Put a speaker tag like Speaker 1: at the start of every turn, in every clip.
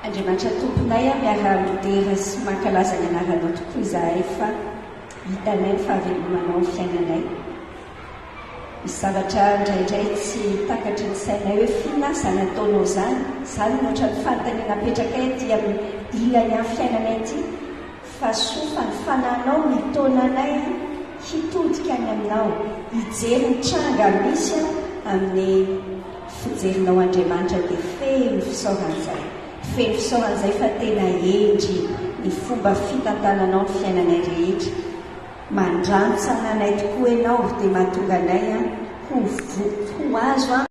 Speaker 1: Andriamanitra Tomponay a, miara-midera sy mankalaza ny anaranao tokoa izahay fa hitanay ny fahavelomanao ny fiainanay. Misy zavatra indraindray tsy takatry ny sainay hoe f'inona ary izany ataonao izany? Izany no ohatran'ny fanontaniana apetrakay aty amin'ny ilany amin'ny fiainanay aty. Fa soa fa ny Fanahinao mitaona anay hitodika any Aminao, hijery ny tranga misy amin'ny fijerinao Andriamanitra dia feno fisaorana izay. Feno fisaorana izay fa tena hendry ny fomba fitantananao ny fiainanay rehetra. Mandrantsana anay tokoa Ianao dia mahatonga anay ho ho azo ny.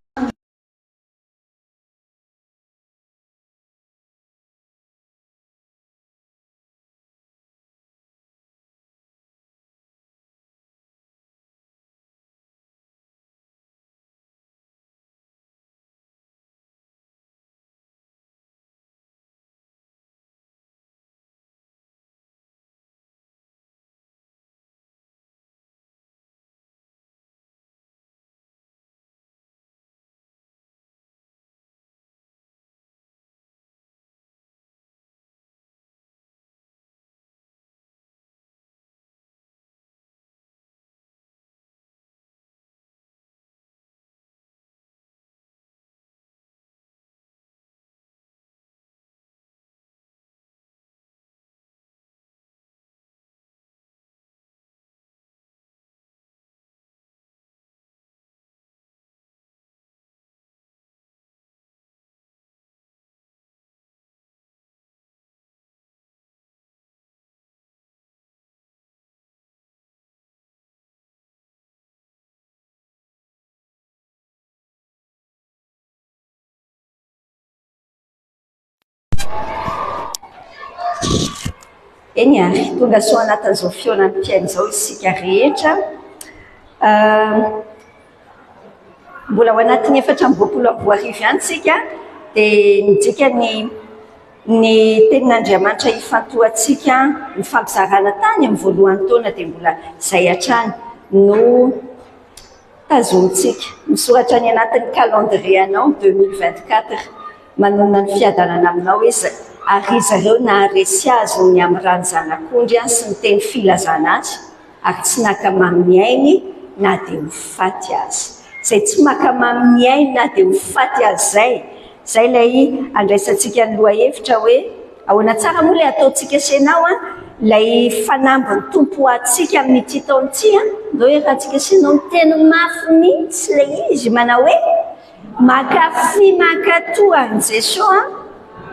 Speaker 1: Eny ary, tonga soa anatin'izao fihaonan'ny mpihaino izao isika rehetra. Mbola ao anatin'ny 2024 ihany isika, dia ny dikany ny tenin'Andriamanitra ifantohantsika nifampizarana tany amin'ny voalohan'ny taona dia mbola izay hatrany no Tazomintsika. Misoratra any anatin'ny calendrier-nao ny 2024. Manonona ny fiadanana aminao izy, ary izy ireo naharesy azy ny amin'ny ran'ny Zanak'ondry sy ny teny filazana azy, ary tsy nankamamy ny ainy na dia ho faty aza. Izay tsy mankamamy ny ainy na dia ho faty aza izay. Izay ilay andraisantsika ny lohahevitra hoe. Ahoana tsara moa ilay ataontsika sy ianao an? Ilay fanambin'ny Tompo ho antsika amin'ity taona ity an? Ndao iarahantsika sy ianao miteny mafy mihitsy ilay izy manao hoe, Mankafy mankatò an'i Jesoa an,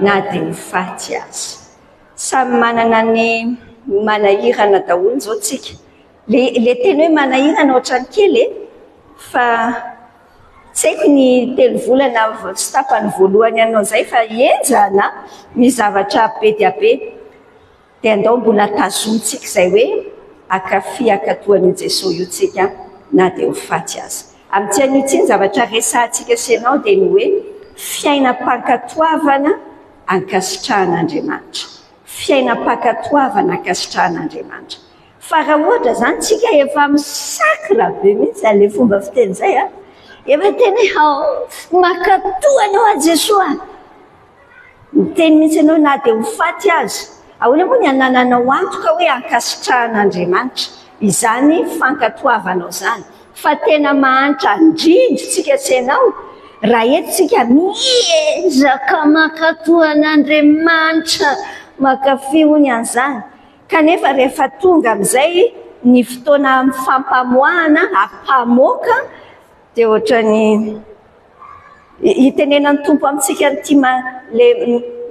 Speaker 1: na dia ho faty aza. Samy manana ny manahirana daholo izao tsika. Le teny hoe manahirana ohatran'ny kely e, fa Tsy haiko ny telo volana sy tapany voalohany anao izay fa henjana ny zavatra be dia be. Dia andao mbola tazomintsika izay hoe akafy akatoa an'io Jesoa io tsika na dia ho faty aza. Amin'ity anio ity ny zavatra resahantsika sy ianao dia ny hoe fiainam-pankatoavana ankasitrahan'Andriamanitra. Fiainam-pankatoavana ankasitrahan'Andriamanitra. Fa raha ohatra izany tsika efa mi-sacre be mihitsy izany ilay fomba fiteny izay an, efa tena hoe ao mankatò anao aho Jesoa a! Miteny mihitsy ianao na dia ho faty aza. Ahoana moa ny hanananao antoka hoe ankasitrahan'Andriamanitra izany fankatoavanao izany? Fa tena mahantra indrindra tsika sy ianao raha eto tsika miezaka mankatò an'Andriamanitra, mankafy hono an'izany. Kanefa rehefa tonga amin'izay ny fotoana fampamoahana ampamoaka dia ohatran'ny itenenan'ny Tompo amintsika an'ity le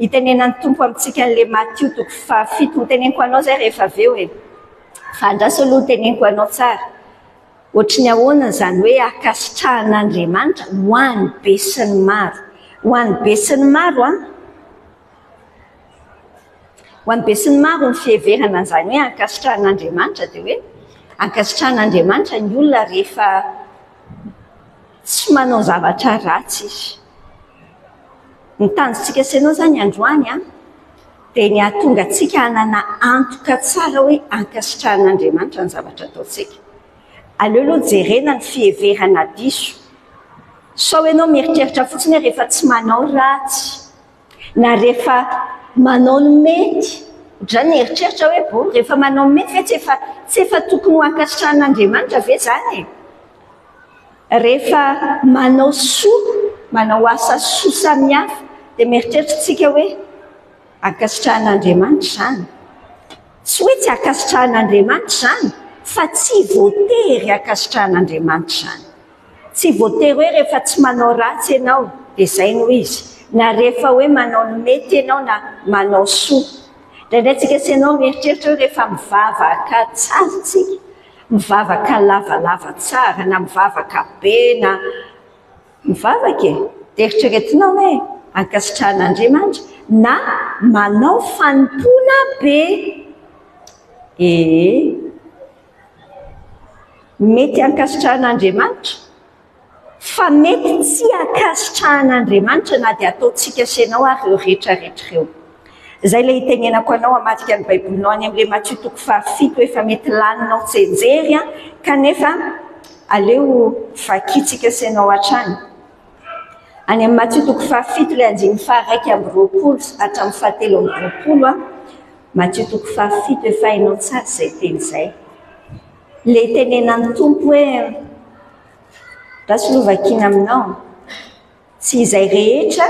Speaker 1: itenenan'ny Tompo amintsika an'ilay Matio toko fahafito. Hoteneniko anao izay rehefa avy eo e. Fa andraso aloha hoteneniko anao tsara. Ohatry ny ahoana izany hoe ankasitrahan'Andriamanitra ho an'ny besinimaro. Ho an'ny besinimaro an. Ho an'ny besinimaro ny fiheverana an'izany hoe ankasitrahan'Andriamanitra dia hoe ankasitrahan'Andriamanitra ny olona rehefa tsy manao zavatra ratsy izy. Ny tanjontsika sy ianao izany androany an, dia ny hahatonga antsika hanana antoka tsara hoe ankasitrahan'Andriamanitra ny zavatra ataontsika. Aleo aloha jerena ny fiheverana diso. Sao ianao mieritreritra fotsiny hoe rehefa tsy manao ratsy. Na rehefa manao ny mety, ohatr'izany ny eritreritra hoe bon, rehefa manao ny mety ve tsy efa tsy efa tokony ho ankasitrahan'Andriamanitra ve izany e? Rehefa manao soa, manao asa soa samihafa, dia mieritreritra isika hoe ankasitrahan'Andriamanitra izany. Tsy hoe tsy ankasitrahan'Andriamanitra izany, fa tsy voatery ankasitrahan'Andriamanitra izany. Tsy voatery hoe rehefa tsy manao ratsy ianao dia izay no izy, na rehefa hoe manao ny mety ianao na manao soa. Indraindray tsika sy ianao mieritreritra hoe rehefa mivavaka tsara tsika, mivavaka lavalava tsara na mivavaka be na mivavaka e, dia eritreretinao hoe ankasitrahan'Andriamanitra na manao fanompoana be. Ee. Mety hankasitrahan'Andriamanitra, fa mety tsy hankasitrahan'Andriamanitra na dia ataontsika sy ianao ary ireo rehetra rehetra ireo. Izay ilay itenenako anao hamadika ny Baibolinao any amin'ilay Matio toko fahafito efa mety laninao tsianjery an, kanefa aleo vakintsika sy ianao hatrany. Any amin'ny Matio toko fahafito ilay andininy faha-21 hatramin'ny faha-23 an. Matio toko fahafito efa hainao tsara izay teny izay. Ilay itenenan'ny Tompo hoe, Raha vakiana aminao, tsy izay rehetra,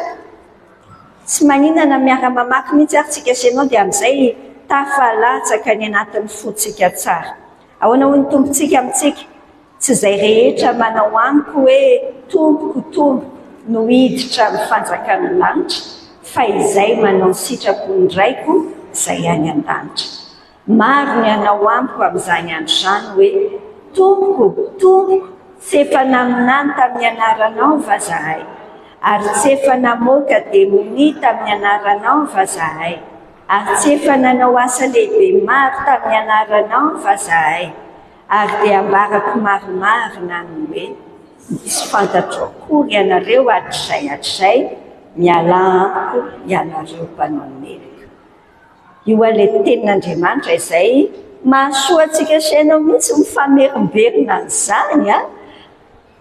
Speaker 1: tsy maninona na miara-mamaky mihitsy ary tsika sy ianao dia amin'izay tafalatsaka any anatin'ny fontsika tsara. Ahoana hoy ny Tompontsika amintsika? Tsy izay rehetra manao amiko hoe, Tompoko, Tompoko, no hiditra amin'ny fanjakan'ny lanitra, fa izay manao ny sitrapon'ny Raiko izay any an-danitra. Maro ny hanao amiko amin'izany andro izany hoe, Tompoko, Tompoko, tsy efa naminany tamin'ny anaranao va izahay? Ary tsy efa namoaka demonia tamin'ny anaranao va izahay? Ary tsy efa nanao asa lehibe maro tamin'ny anaranao va izahay? Ary dia ambarako marimarina ny hoe, Tsy fantatro akory ianareo hatrizay hatrizay, mialà amiko ianareo mpanao meloka. Io ilay tenin'Andriamanitra izay mahasoa antsika sy ianao mihitsy mifamerimberina an'izany an!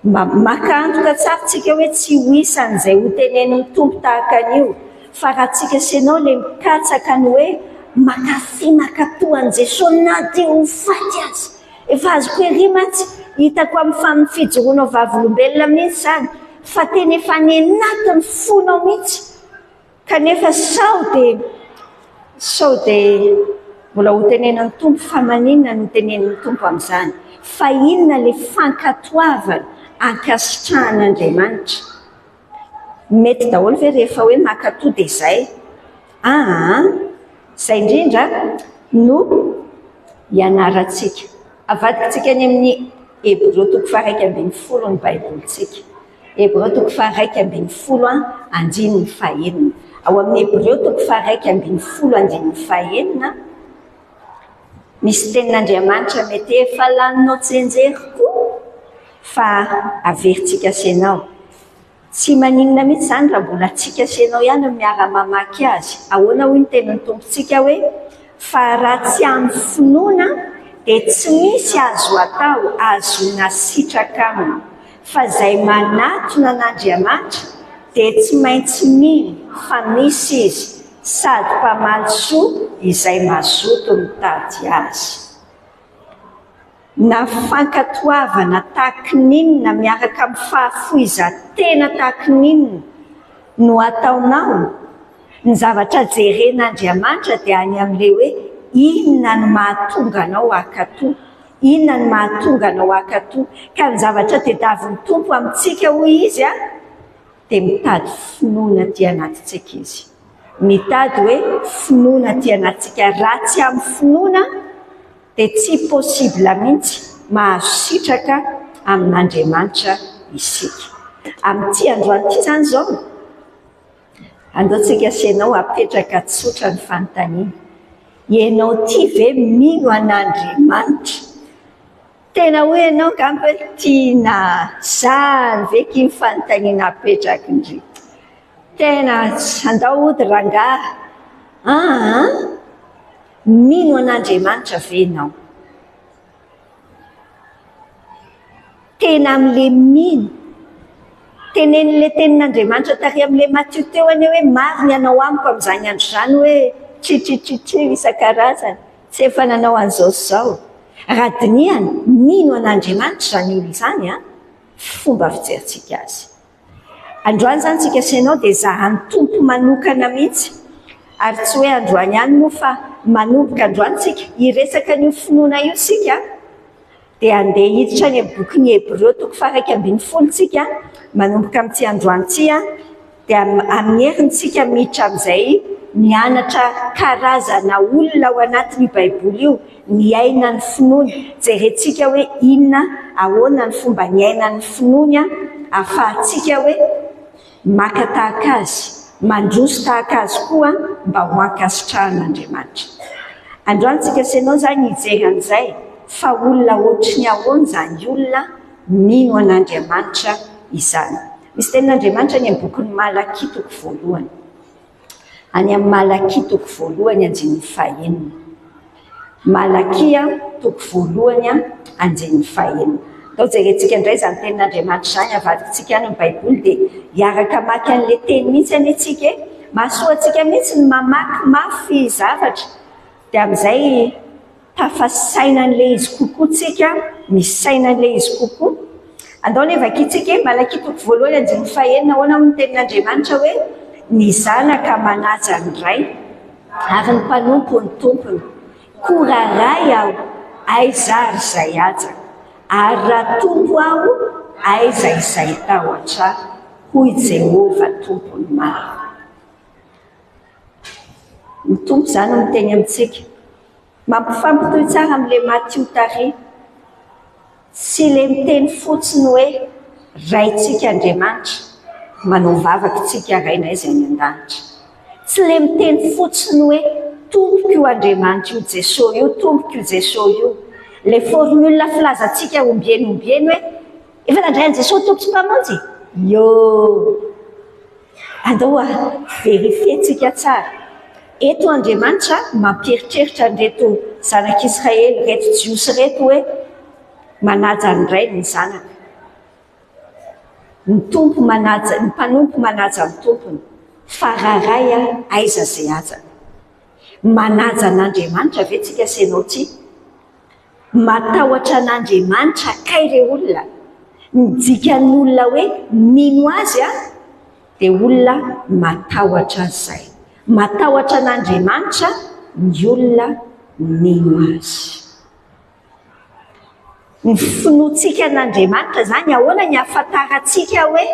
Speaker 1: Mba maka antoka tsara tsika hoe tsy ho isan'izay ho tenenin'ny Tompo tahaka an'io, fa raha tsika sy ianao ilay mikatsaka ny hoe mankafy mankatò an'i Jesosy na dia ho faty aza. Efa azoko ery mantsy, hitako amin'ny fijoroanao vavolombelona mihitsy izany, fa tena efa any anatin'ny fonao mihitsy. Kanefa sao dia sao dia mbola ho tenenin'ny Tompo fa maninona no tenenin'ny Tompo amin'izany? Fa inona ilay fankatoavana ankasitrahan'Andriamanitra? Mety daholo ve rehefa hoe mankatoa dia izay? Aa, izay indrindra no ianarantsika. Avadikitsika any amin'ny Hebreo toko faha-11 ny Baibolintsika. Hebreo toko faha-11 andininy fahenina. Ao amin'ny Hebreo toko faha-11 andininy fahenina, misy tenin'Andriamanitra mety efa laninao tsianjery koa fa averintsika sy ianao. Tsy maninona mihitsy izany raha mbola tsika sy ianao ihany no miara-mamaky azy. Ahoana hoy ny tenin'ny Tompontsika hoe, Fa raha tsy amin'ny finoana dia tsy misy azo atao ahazoana sitraka aminy. Fa izay manatona an'Andriamanitra dia tsy maintsy mino fa misy Izy sady mpamaly soa izay mazoto mitady Azy. Na fankatoavana tahaky ny inona miaraka amin'ny fahafoizan-tena tahaky ny inona no ataonao, ny zavatra jeren'Andriamanitra dia any amin'ilay hoe inona no mahatonga anao hankatò. Inona no mahatonga anao hankatò? Ka ny zavatra tediavin'ny Tompo amintsika, hoy Izy, dia mitady finoana aty anatintsika Izy. Mitady hoe finoana aty anatintsika. Raha tsy amin'ny finoana dia tsy possible mihitsy mahazo sitraka amin'Andriamanitra isika. Amin'ity androany ity izany izao, Andao tsika sy ianao apetraka tsotra ny fanontaniana. Ianao ity ve mino an'Andriamanitra? Tena hoy ianao angamba hoe tiana zany ve ky ny fanontaniana apetraky ndry? Tena andao hody rangaha. Aa mino an'Andriamanitra ve ianao? Tena amin'ilay mino. Tenenin'ilay tenin'Andriamanitra tary amin'ilay Matio teo anie hoe maro ny hanao amiko amin'izany andro izany hoe tritritritriry isan-karazany, tsy efa nanao an'izao sy izao. Raha dinihana, mino an'Andriamanitra izany olona izany an! Fomba fijerintsika azy. Androany izany tsika sy ianao dia zahan'ny Tompo manokana mihitsy, ary tsy hoe androany ihany moa fa manomboka androany tsika, hiresaka an'io finoana io isika, dia handeha hiditra any amin'ny bokin'ny Hebreo toko faha-11 tsika, manomboka amin'ity androany ity, dia amin'ny heriny tsika miditra amin'izay mianatra karazana olona ao anatin'io Baiboly io, niaina ny finoany, jerentsika hoe inona, ahoana ny fomba niainany ny finoany ahafahantsika hoe maka tahaka azy, mandroso tahaka azy koa mba ho ankasitrahan'Andriamanitra. Androany tsika sy ianao izany hijery an'izay fa olona ohatry ny ahoana izany olona mino an'Andriamanitra izany. Misy tenin'Andriamanitra any amin'ny bokin'i Malakia toko voalohany. Any amin'ny Malakia toko voalohany andininy fahenina. Malakia toko voalohany andininy fahenina. Atao jerentsika indray izany tenin'Andriamanitra izany, avadintsika any ny Baiboly dia hiaraka hamaky an'ilay teny mihitsy anie tsika e. Mahasoa antsika mihitsy ny mamaky mafy zavatra dia amin'izay Tafasaina an'ilay izy kokoa tsika, misaina an'ilay izy kokoa. Andao anie vakintsika e, Malakia toko voalohany andininy fahenina, ahoana hoy ny tenin'Andriamanitra hoe, Ny zanaka manaja ny ray, ary ny mpanompo ny tompony. Koa raha ray aho, aiza ary izay hajako? Ary raha tompo aho, aiza izay tahotra ahy? Hoy Jehovah Tompon'ny maro. Ny Tompo izany no miteny amintsika. Mampifampitohy tsara amin'ilay Matio tary. Tsy ilay miteny fotsiny hoe Raintsika Andriamanitra, manao vavaka isika Rainay izay any an-danitra. Tsy ilay miteny fotsiny hoe Tompoko io Andriamanitra io, Jesoa io, Tompoko io Jesoa io. Ilay formule filazantsika ombieny ombieny hoe efa nandray an'i Jesoa Tompo sy Mpamonjy? Ioo. Andao verifier-tsika tsara. Eto Andriamanitra mampieritreritra an'ireto zanak'Israely, ireto Jiosy ireto hoe manaja ny rainy ny zanaka. Ny tompo manaja, ny mpanompo manaja ny tompony. Fa raha ray aiza izay hajany? Manaja an'Andriamanitra ve tsika sy ianao ity? Matahotra an'Andriamanitra kay re olona? Ny dikan'ny olona hoe mino azy dia olona matahotra azy izay. Matahotra an'Andriamanitra ny olona mino azy. Ny finoantsika an'Andriamanitra izany, ahoana ny ahafantarantsika hoe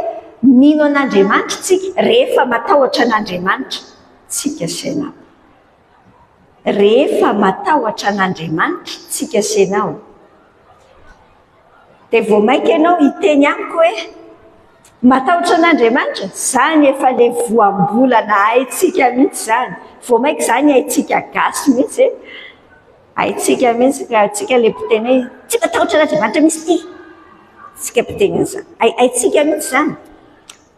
Speaker 1: mino an'Andriamanitra isika? Rehefa matahotra an'Andriamanitra tsika sy ianao. Rehefa matahotra an'Andriamanitra tsika sy ianao, dia vao mainka ianao hiteny amiko hoe, matahotra an'Andriamanitra? Izany efa ilay voambolana haintsika mihitsy izany. Vao mainka izany haintsika gasy mihitsy e. Haintsika mihitsy ka tsika ilay mpiteny hoe, tsy matahotra an'Andriamanitra mihitsy ity. Tsika mpiteny an'izany. Haintsika mihitsy izany.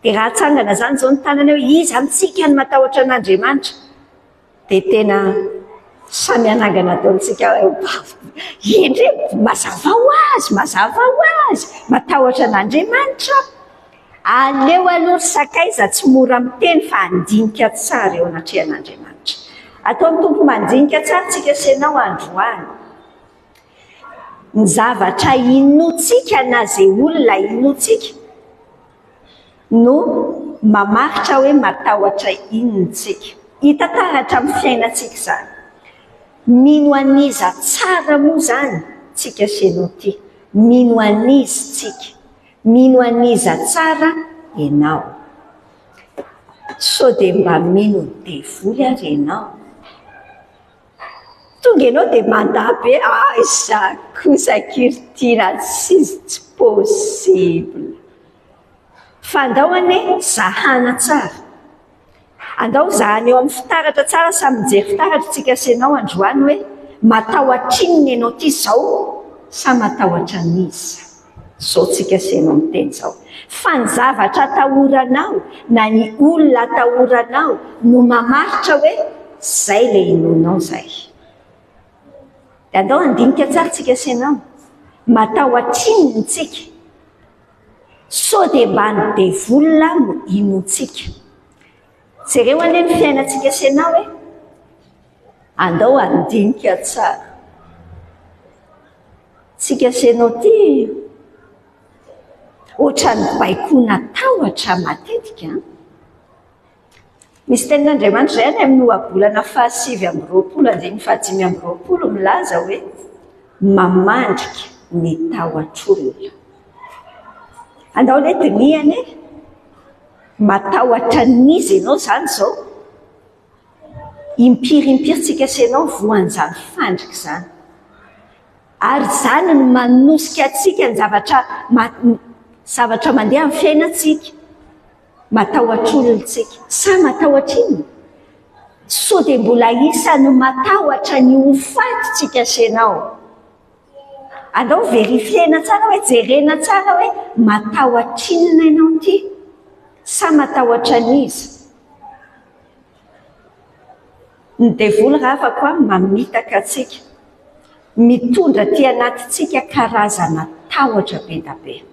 Speaker 1: Dia raha atsangana izany izao ny tanana hoe, iza amintsika no matahotra an'Andriamanitra? Dia tena samy hanangana daholo tsika Endrey, mazava ho azy, mazava ho azy, matahotra an'Andriamanitra aho. Aleo aloha ry sakaiza tsy mora miteny fa handinika tsara eo anatrehan'Andriamanitra. Ataon'ny Tompo mandinika tsara tsika sy ianao androany. Ny zavatra inoantsika na izay olona inoantsika no mamaritra hoe matahotra inona isika. Hita taratra amin'ny fiainantsika izany. Mino an'iza tsara moa izany tsika sy ianao ity? Mino an'iza tsika? Mino an'iza tsara ianao? Sao dia mba mino ny devoly ary ianao? Tonga ianao dia mandà be, aiza kosa Kirtina, tsy tsy possible. Fa andao anie zahana tsara. Andao zahana eo amin'ny fitaratra tsara, samy mijery fitaratra tsika sy ianao androany hoe matahotra inona ianao ity izao sa matahotra an'iza? Izao tsika sy ianao miteny izao. Fa ny zavatra atahoranao na ny olona atahoranao no mamaritra hoe izay ilay inoanao izay. Dia andao handinika tsara tsika sy ianao. Matahotra inona tsika? Sao dia mba ny devoly no inoantsika? Jereo anie ny fiainantsika sy ianao e! Andao handinika tsara. Tsika sy ianao ity ohatran'ny baikoana tahotra matetika an! Misy tenin'Andriamanitra izay any amin'ny ohabolana faha-29 andininy faha-25 milaza hoe mamandrika ny tahotr'olona. Andao anie dinihana e! Matahotra an'iza ianao izany izao? Impiry impiry tsika sy ianao voan'izany fandrika izany. Ary izany no manosika antsika ny zavatra zavatra mandeha amin'ny fiainantsika. Matahotra olona tsika. Sa matahotra inona? Sao dia mbola isan'ny matahotra ny ho faty tsika sy ianao? Andao verifier-na tsara hoe, jerena tsara hoe matahotra inona ianao ity? Sa matahotra an'iza? Ny devoly ravako a, mamitaka antsika. Mitondra aty anatintsika karazana tahotra be da be.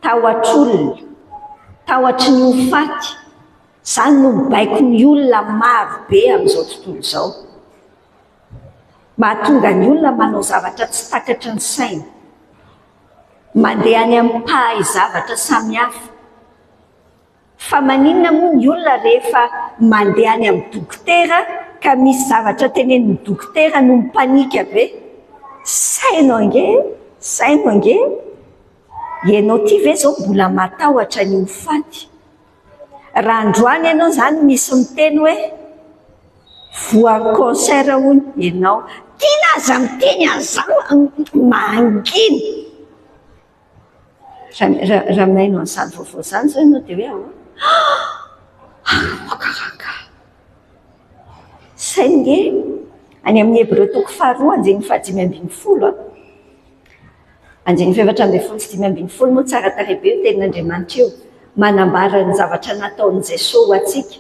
Speaker 1: Tahotr'olona, tahotry ny ho faty, izany no mibaiko ny olona maro be amin'izao tontolo izao. Mahatonga ny olona manao zavatra tsy takatry ny saina. Mandeha any amin'ny mpahay zavatra samihafa. Fa maninona moa ny olona rehefa mandeha any amin'ny dokotera ka misy zavatra tenenin'ny dokotera no mi-panique be? Saino ange e! Saino ange e! Ianao ity ve izao mbola matahotra ny ho faty? Raha androany ianao izany misy miteny hoe voan'ny cancer hono ianao, tiana aza miteny an'izany, mangina! Raha mihaino an'izany vaovao izany izao ianao dia hoe ahoana? Aoka rangahy! Saingy any amin'ny Hebreo toko faharoa andininy fahadimy ambin'ny folo, andininy faha-14 sy 15 moa tsara tarehy be io tenin'Andriamanitra io, manambara ny zavatra nataon'i Jesoa ho antsika.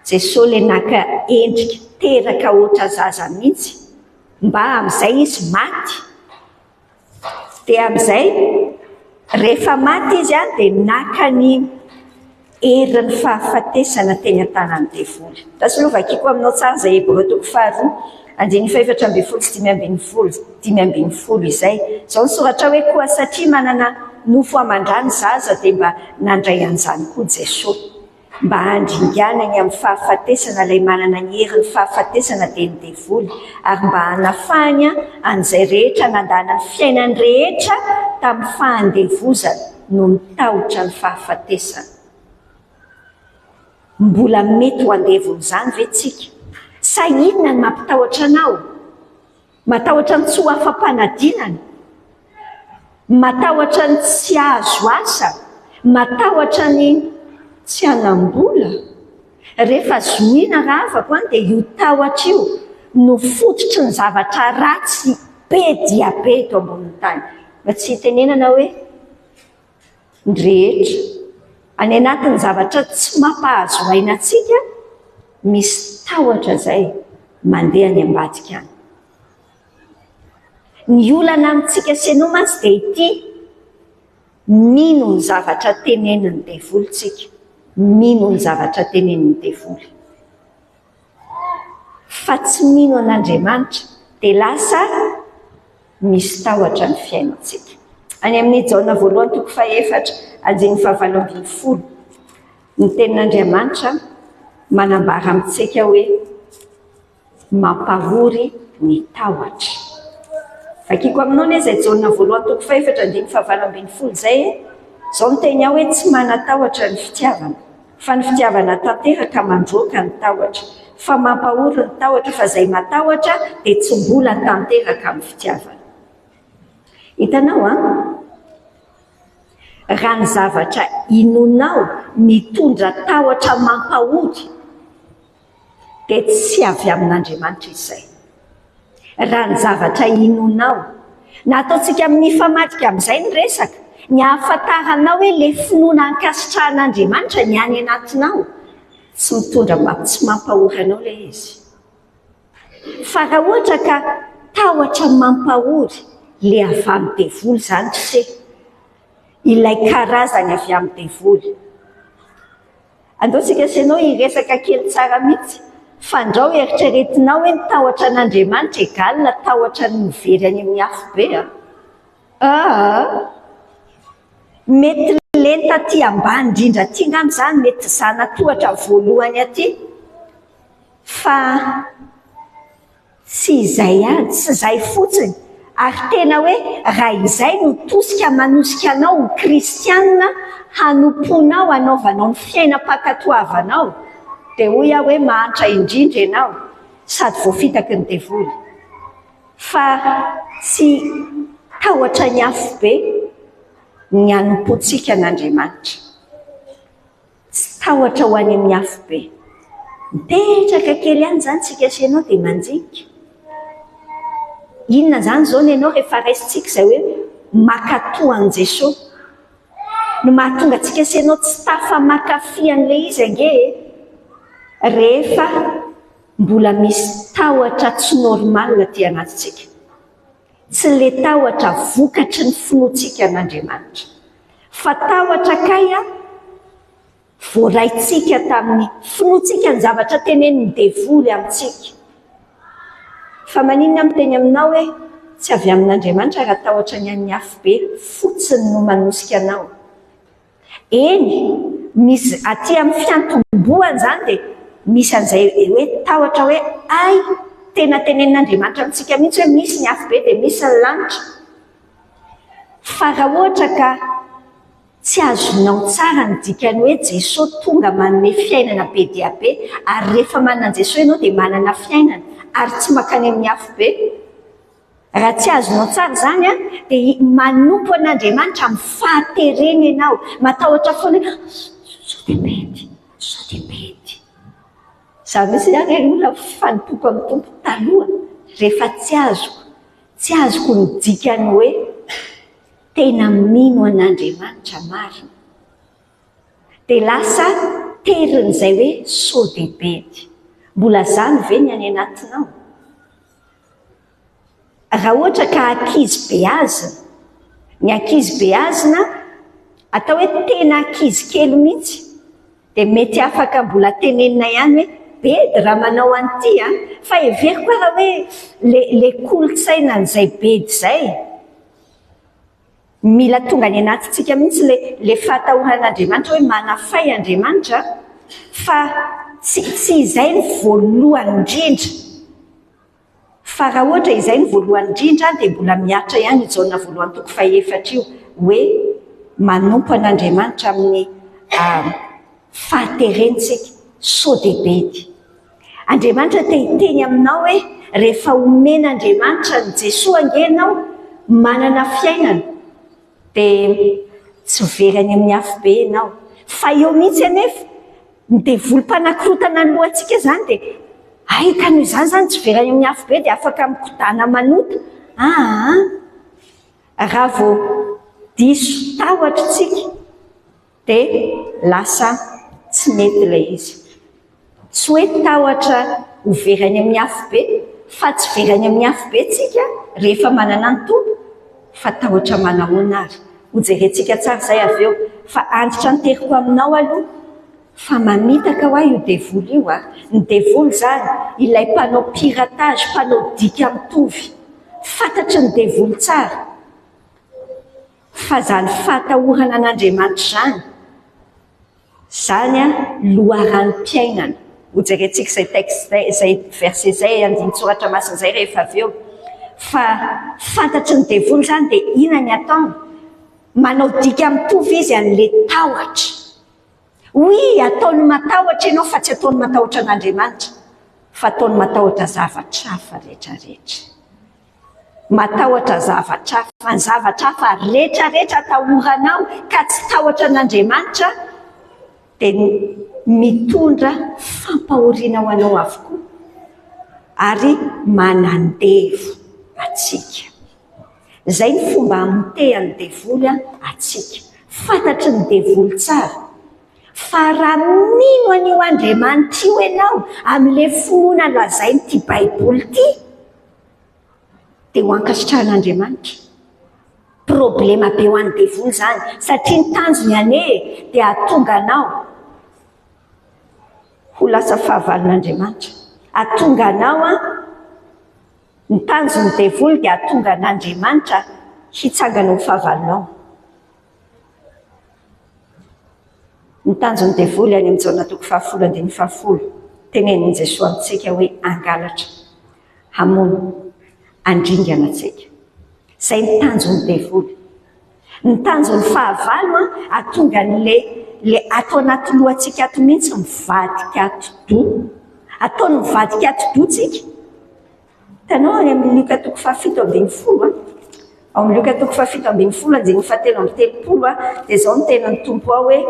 Speaker 1: Jesoa ilay naka endrika, teraka ohatra zaza mihitsy, mba amin'izay izy maty. Dia amin'izay, rehefa maty izy dia naka ny herin'ny fahafatesana teny an-tanan'ny devoly. Lasa aloha vakiko aminao tsara izay Hebreo toko faharoa, andininy faha-14 sy 15 izay. Izao ny soratra hoe koa satria manana nofo aman-drà ny zaza dia mba nandray an'izany koa Jesoa. Mba handringanany amin'ny fahafatesana ilay manana ny herin'ny fahafatesana dia ny devoly, ary mba hanafahany an'izay rehetra nandana ny fiainany rehetra tamin'ny fahandevozana noho ny tahotra ny fahafatesana. Mbola mety ho andevon'izany ve tsika? Sa inona no mampitahotra anao? Matahotra ny tsy ho afa-panadinana? Matahotra ny tsy hahazo asa? Matahotra ny tsy hanam-bola? Rehefa zohiana rahavako an, dia io tahotra io no fototry ny zavatra ratsy be dia be eto ambonin'ny tany. Mba tsy hitenenana hoe ny rehetra. Any anatin'ny zavatra tsy mampahazo aina antsika, misy tahotra izay mandeha any ambadika any. Ny olana amintsika sy ianao mantsy dia ity, mino ny zavatra tenenin'ny devoly tsika, mino ny zavatra tenenin'ny devoly. Fa tsy mino an'Andriamanitra dia lasa misy tahotra ny fiainantsika. Any amin'ny Jaona voalohany toko fahefatra andininy faha-18, ny tenin'Andriamanitra manambara amintsika hoe mampahory ny tahotra. Vakiko aminao anie izay Jaona voalohany toko fahefatra andininy faha-18 izay e. Izao ny teny ao hoe tsy manan-tahotra ny fitiavana. Fa ny fitiavana tanteraka mandroaka ny tahotra. Fa mampahory ny tahotra fa izay matahotra dia tsy mbola tanteraka amin'ny fitiavana. Hitanao an? Raha ny zavatra inoanao mitondra tahotra mampahory dia tsy avy amin'Andriamanitra izay. Raha ny zavatra inoanao. Na ataontsika mifamadika amin'izay ny resaka, ny ahafantaranao hoe ilay finoana ankasitrahan'Andriamanitra ny any anatinao, tsy mitondra tsy mampahory anao ilay izy. Fa raha ohatra ka tahotra mampahory, ilay avy amin'ny devoly izany ry se. Ilay karazany avy amin'ny devoly. Andao tsika sy ianao hiresaka kely tsara mihitsy, fandrao eritreretinao hoe ny tahotra an'Andriamanitra égal tahotra ny ho very any amin'ny afobe a! Aa! Mety lenta aty ambany indrindra aty angamba izany, mety zana-tohatra voalohany aty, fa Tsy izay ihany, tsy izay fotsiny, ary tena hoe raha izay no tosika manosika anao ho kristianina hanompoanao hanaovanao ny fiainam-pankatoavanao, dia hoy aho hoe mahantra indrindra ianao sady voafitaky ny devoly. Fa tsy tahotra ny afobe ny hanompoantsika an'Andriamanitra. Tsy tahotra ho any amin'ny afobe. Mipetraka kely ihany izany tsika sy ianao dia manjinika. Inona izany izao ny ianao rehefa raisintsika izay hoe mankatò an'i Jesoa? No mahatonga antsika sy ianao tsy tafamakafy an'ilay izy ange e! Rehefa mbola misy tahotra tsy normal aty anatintsika. Tsy le tahotra vokatry ny finoantsika an'Andriamanitra. Fa tahotra kay a, voaraintsika tamin'ny finoantsika ny zavatra tenenin'ny devoly amintsika. Fa maninona aho miteny aminao hoe tsy avy amin'Andriamanitra raha tahotra ny an'ny afobe fotsiny no manosika anao. Eny, misy aty amin'ny fiantombohana izany dia misy an'izay hoe tahotra hoe hay, tena tenenin'Andriamanitra amintsika mihitsy hoe misy ny afobe dia misy ny lanitra. Fa raha ohatra ka tsy azonao tsara ny dikan'ny hoe Jesoa tonga manome fiainana be dia be ary rehefa manana an'i Jesoa ianao dia manana fiainana ary tsy mankany amin'ny afobe. Raha tsy azonao tsara izany dia manompo an'Andriamanitra amin'ny fahaterena ianao, matahotra foana hoe sao dia mety, sao dia mety. Izaho mihitsy izany ry olona fanompoako amin'ny Tompo taloha rehefa tsy azoko, tsy azoko ny dikan'ny hoe tena mino an'Andriamanitra marina. Dia lasa terin'izay hoe sao dia bedy. Mbola izany ve ny any anatinao? Raha ohatra ka ankizy beazina, ny ankizy beazina atao hoe tena ankizy kely mihitsy dia mety afaka mbola tenenina ihany hoe bedy raha manao an'ity an! Fa heveriko ara hoe le le kolontsaina an'izay bedy izay mila tonga any anatintsika mihitsy le le fahatahoran'Andriamanitra hoe manafay Andriamanitra fa tsy tsy izay ny voalohany indrindra. Fa raha ohatra izay no voalohany indrindra dia mbola mihatra ihany io Jaona voalohany toko fahefatra io hoe manompo an'Andriamanitra amin'ny fahaterena isika sao dia bedy. Andriamanitra te hiteny aminao hoe rehefa omen'Andriamanitra an'i Jesoa ange ianao manana fiainana dia tsy very any amin'ny afobe ianao. Fa eo mihitsy anefa Ny devoly mpanakorotana ny lohantsika izany dia hay ka noho izany izany tsy very any amin'ny afobe dia afaka mikodana manota. Aa! Raha vao diso tahotra isika dia lasa tsy mety ilay izy. Tsy hoe tahotra ho very any amin'ny afobe fa tsy very any amin'ny afobe isika rehefa manana ny Tompo fa tahotra manahoana ary? Hojerentsika tsara izay avy eo fa antitranteriko aminao aloha fa mamitaka hoa io devoly io a! Ny devoly izany ilay mpanao piratage, mpanao dika mitovy. Fantatry ny devoly tsara fa izany fahatahorana an'Andriamanitra izany Izany an, loharanom-piainana. Hojerentsika izay texte izay, izay verset izay, andinin-tsoratra masina izay rehefa avy eo. Fa fantatry ny devoly izany dia inona ny ataony? Manao dika mitovy izy an'ilay tahotra. Oui, ataony matahotra ianao fa tsy ataony matahotra an'Andriamanitra, fa ataony matahotra zavatra hafa rehetrarehetra. Matahotra zavatra hafa, ny zavatra hafa retraretra atahoranao ka tsy tahotra an'Andriamanitra dia mitondra fampahoriana ho anao avokoa ary manandevo antsika. Izay ny fomba hamotehan'ny devoly antsika. Fantatry ny devoly tsara fa raha mino an'io Andriamanitra io ianao amin'ilay finoana lazain'ity Baiboly ity, dia ho ankasitrahan'Andriamanitra. Problema be ho an'ny devoly izany satria ny tanjony anie dia hahatonga anao ho lasa fahavalon'Andriamanitra. Hahatonga anao an, ny tanjon'ny devoly dia hahatonga an'Andriamanitra hitsangana ho fahavalonao. Ny tanjon'ny devoly any amin'ny Jaona toko fahafolo andininy fahafolo, tenenin'i Jesoa amintsika hoe hangalatra, hamono, handringana antsika. Izay ny tanjon'ny devoly. Ny tanjon'ny fahavalo an, hahatonga an'le le ato anaty lohantsika ato mihitsy mivadika atidoha. Ataony mivadika atidoha tsika. Hitanao any amin'ny Lioka toko fahafito ambin'ny folo an, ao amin'ny Lioka toko fahafito ambin'ny folo andininy fahatelo amby telopolo an, dia izao no tenin'ny Tompo ao hoe,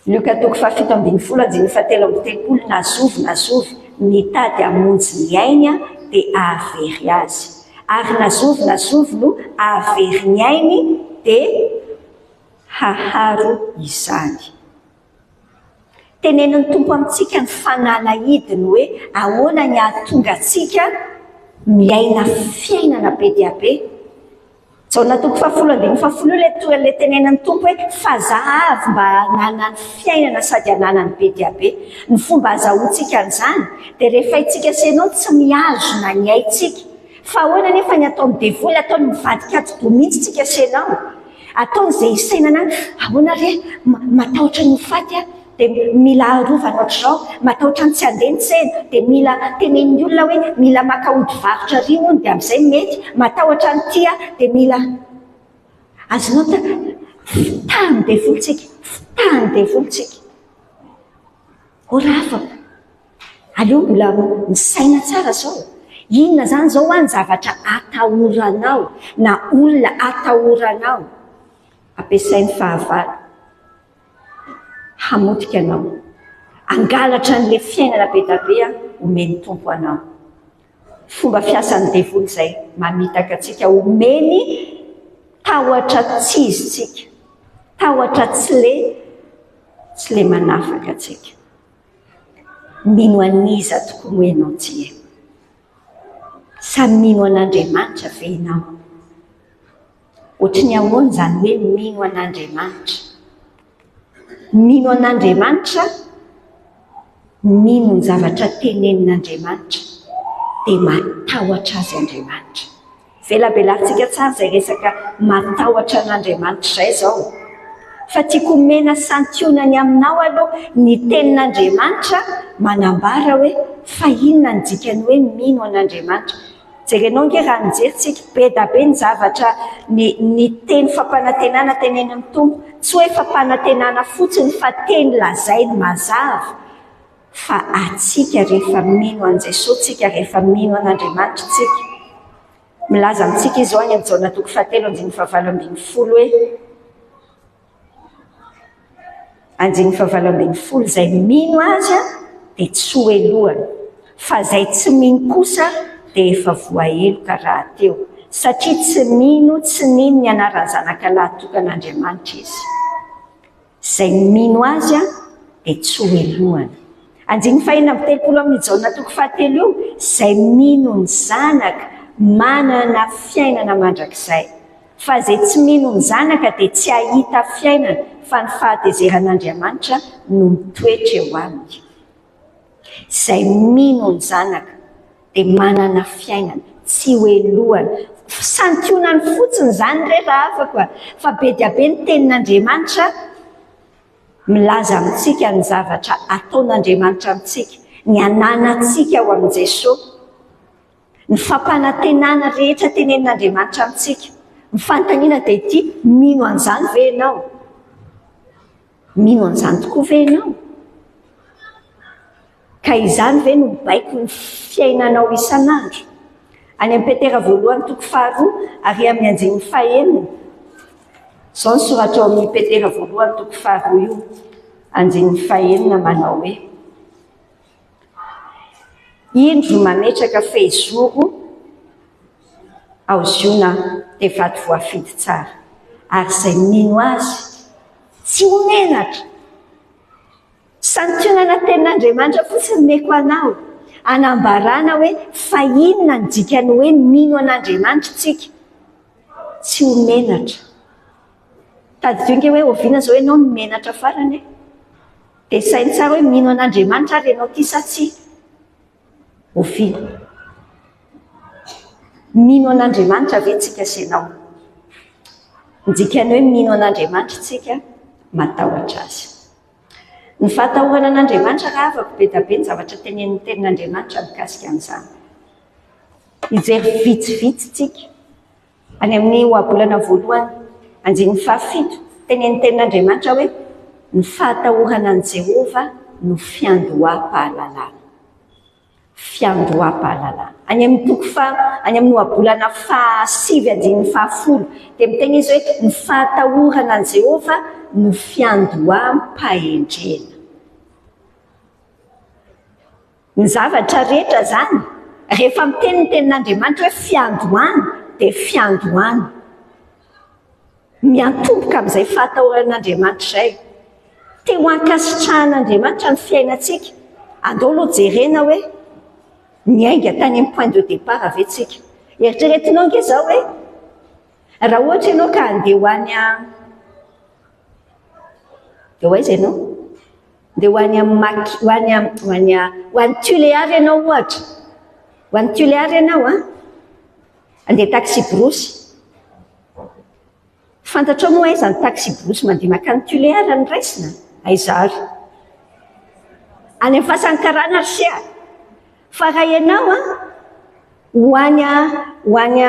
Speaker 1: Lioka toko fahafito ambin'ny folo andininy fahatelo amby telopolo, na zovy na zovy nitady hamonjy ny ainy an, dia hahavery azy. Ary na zovy na zovy no hahavery ny ainy dia haharo izany. Tenenin'ny Tompo amintsika ny fanalahidiny hoe ahoana ny hahatonga antsika miaina fiainana be dia be. Jaona toko fahafolo andininy fahafolo io ilay toa ilay tenenin'ny Tompo hoe fa za avy mba hananany fiainana sady hananany be dia be. Ny fomba azahoantsika an'izany dia rehefa isika sy ianao tsy mihazona ny aintsika. Fa ahoana anefa ny ataon'ny devoly? Ataony mivadika atidoha mihitsy tsika sy ianao. Ataony izay hisainana any, ahoana re, matahotra ny ho faty aho, dia mila arovana ohatr'izao, matahotra ny tsy handeha ny tsena, dia mila tenenin'ny olona hoe mila maka ody varotra ary hono dia amin'izay mety, matahotra an'ity aho, dia mila. Azonao ta, fitahan'ny devoly tsika, fitahan'ny devoly tsika. Ô ravako, aleo mbola misaina tsara zao. Inona zany zao hoa ny zavatra atahoranao na olona atahoranao ampiasain'ny fahavalo hamotika anao, hangalatra an'ilay fiainana be da be omen'ny Tompo anao. Fomba fiasan'ny devoly izay mamitaka antsika, omeny tahotra tsy izy tsika, tahotra tsy le Tsy le manafaka antsika. Mino an'iza tokoa moa ianao tsia? Sa mino an'Andriamanitra ve ianao? Ohatry ny ahoana izany hoe mino an'Andriamanitra? Mino an'Andriamanitra, mino ny zavatra tenenin'Andriamanitra, dia matahotra azy Andriamanitra. Velabelarintsika tsara izay resaka matahotra an'Andriamanitra izay izao. Fa tiako omena santionany aminao aloha ny tenin'Andriamanitra manambara hoe fa inona ny dikan'ny hoe mino an'Andriamanitra. Jerenao ange raha nijery tsika, be da be ny zavatra ny ny teny fampanantenana tenenin'ny Tompo. Tsy hoe fampanantenana fotsiny fa teny lazainy mazava fa antsika rehefa mino an'i Jesoa tsika, rehefa mino an'Andriamanitra tsika. Milaza amintsika izy ao any amin'ny Jaona toko fahatelo andininy fahavalo ambin'ny folo hoe, andininy fahavalo ambin'ny folo, izay mino azy dia tsy ho helohana, fa izay tsy mino kosa dia efa voaheloka rahateo, satria tsy mino, tsy nino ny anaran'ny Zanaka lahy tokan'Andriamanitra izy. Izay mino Azy dia tsy ho helohana. Andininy fahenina amby telopolo amin'ny Jaona toko fahatelo io, Izay mino ny Zanaka manana fiainana mandrakizay. Fa izay tsy mino ny Zanaka dia tsy hahita fiainana, fa ny fahatezeran'Andriamanitra no mitoetra eo aminy. Izay mino ny Zanaka dia manana fiainana, tsy ho helohana. Santionany fotsiny izany re rahavako a! Fa be dia be ny tenin'Andriamanitra milaza amintsika ny zavatra ataon'Andriamanitra amintsika, ny ananantsika ao amin'i Jesoa, ny fampanantenana rehetra tenenin'Andriamanitra amintsika. Ny fanontaniana dia ity, mino an'izany ve ianao? Mino an'izany tokoa ve ianao? Ka izany ve no mibaiko ny fiainanao isan'andro? Any amin'ny Petera voalohany toko faharoa ary amin'ny andininy fahenina. Izao ny soratra ao amin'ny Petera voalohany toko faharoa io, andininy fahenina manao hoe, Indro mametraka fehizoro ao Ziona aho, dia vato voafidy tsara, ary izay mino azy tsy ho menatra. Santionana tenin'Andriamanitra fotsiny omeko anao, anambarana hoe fa inona ny dikan'ny hoe mino an'Andriamanitra tsika. Tsy ho menatra. Tadidio ange hoe oviana izao ianao no menatra farany e? Dia saino tsara hoe mino an'Andriamanitra ary ianao ity sa tsia? Oviana? Mino an'Andriamanitra ve tsika sy ianao? Ny dikan'ny hoe mino an'Andriamanitra tsika, matahotra Azy. Ny fahatahorana an'Andriamanitra rahavako be dia be ny zavatra tenenin'ny tenin'Andriamanitra mikasika an'izany. Hijery vitsivitsy tsika. Any amin'ny ohabolana voalohany, andininy fahafito, tenenin'ny Tenin'Andriamanitra hoe, Ny fahatahorana an'i Jehovah no fiandoham-pahalalana. Fiandoham-pahalalana. Any amin'ny toko faha, any amin'ny ohabolana fahasivy andininy fahafolo, dia miteny izy hoe, Ny fahatahorana an'i Jehovah no fiandoham-pahendrena. Ny zavatra rehetra izany, rehefa miteny ny tenin'Andriamanitra hoe fiandohana, dia fiandohana. Miantomboka amin'izay fahatahoran'Andriamanitra izay. Te ho ankasitrahan'Andriamanitra ny fiainantsika. Andao aloha jerena hoe niainga tany amin'ny point de départ ve tsika. Eritreretinao ange izao hoe raha ohatra ianao ka handeha ho any Dia ho aiza ianao? Dia ho any amin'ny Maki, ho any ho any ho any Tuléar ianao ohatra. Ho any Tuléar ianao an. Andeha taxi-brousse. Fantatrao moa aiza ny taxi-brousse mandeha mankany Tuléar no raisina? Aiza ary? Any amin'ny fasan'ny karana ry se a. Fa raha ianao an, ho any ho any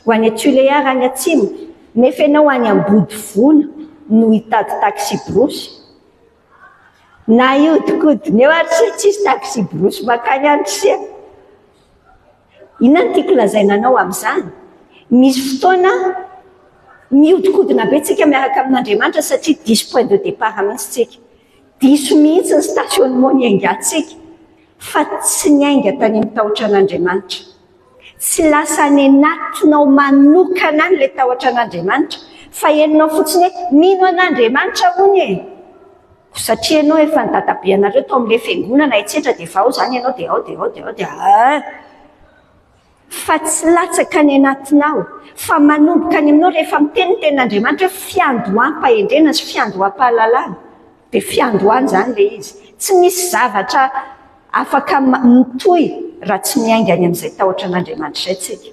Speaker 1: ho any Tuléar any atsimo, nefa ianao any Ambodivona no hitady taxi-brousse, na hiodikodina eo ary se tsisy taxi-brousse mankany any se. Inona no tiako lazaina anao amin'izany? Misy fotoana miodikodina be tsika miaraka amin'Andriamanitra satria diso point de départ mihitsy tsika. Diso mihitsy ny stationnement niaingantsika fa tsy niainga tany amin'ny tahotra an'Andriamanitra. Tsy lasa any anatinao manokana any ilay tahotra an'Andriamanitra fa henonao fotsiny hoe mino an'Andriamanitra hono e! Koa satria ianao efa ny dadabe anareo tao amin'ilay fiangonana etsetra dia efa ao izany ianao dia ao dia ao dia ao dia aa! Fa tsy latsaka any anatinao, fa manomboka any aminao rehefa miteny ny tenin'Andriamanitra hoe fiandoham-pahendrena sy fiandoham-pahalalana, dia fiandohana izany ilay izy. Tsy misy zavatra afaka mitohy raha tsy miainga any amin'izay tahotra an'Andriamanitra izay tsika.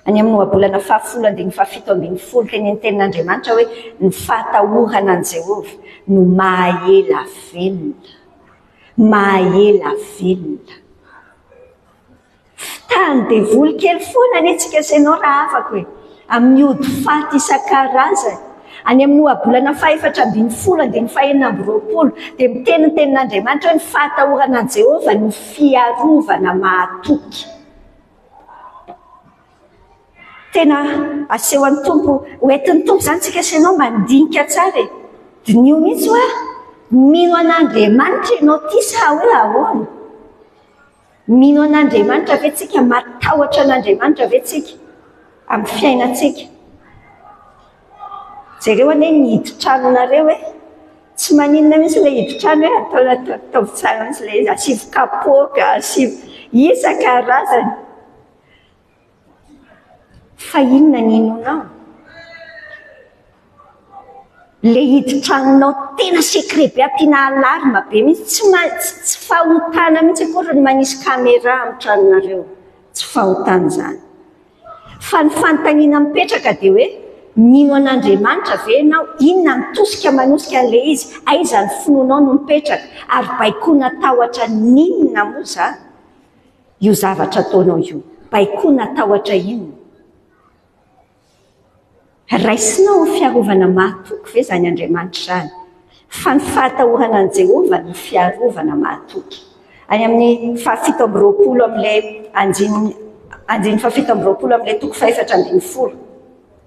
Speaker 1: Any amin'ny ohabolana fahafolo andininy fahafito ambin'ny folo, tenenin'ny tenin'Andriamanitra hoe ny fahatahorana an'i Jehovah no maha-ela velona. Maha-ela velona. Fitahan'ny devoly kely foana anie tsika sy ianao rahavako e! Amin'ny ody faty isan-karazany. Any amin'ny ohabolana faha-14 andininy faha-26 dia miteny ny tenin'Andriamanitra hoe ny fahatahorana an'i Jehovah no fiarovana mahatoky. Tena asehon'ny Tompo, ho entin'ny Tompo izany tsika sy ianao mandinika tsara e! Diniho mihitsy hoa, mino an'Andriamanitra ianao ity sa hoe ahoana? Mino an'Andriamanitra ve tsika? Matahotra an'Andriamanitra ve tsika amin'ny fiainantsika? Jereo anie ny hidin-tranonareo e! Tsy maninona mihitsy ilay hidin-trano hoe atao ataovy tsara mihitsy ilay izy, asivo kapoaka, asivo isan-karazany. Fa inona ny inoanao? Ilay hidin-tranonao tena secret be, ampiana alarme be mihitsy, tsy ma- tsy fahotana mihitsy akory ny manisy caméra amin'ny tranonareo, tsy fahotana izany. Fa ny fanontaniana mipetraka dia hoe, mino an'Andriamanitra ve ianao? Inona ny tosika manosika an'ilay izy? Aiza ny finoanao no mipetraka? Ary baikoana tahotra n'inona moa izany io zavatra ataonao io? Baikoana tahotra inona? Raisinao ho fiarovana mahatoky ve izany Andriamanitra izany? Fa ny fahatahorana an'i Jehovah no fiarovana mahatoky. Any amin'ny fahafito amby roapolo amin'ilay andininy andininy fahafito amby roapolo amin'ilay toko fahefatra ambin'ny folo,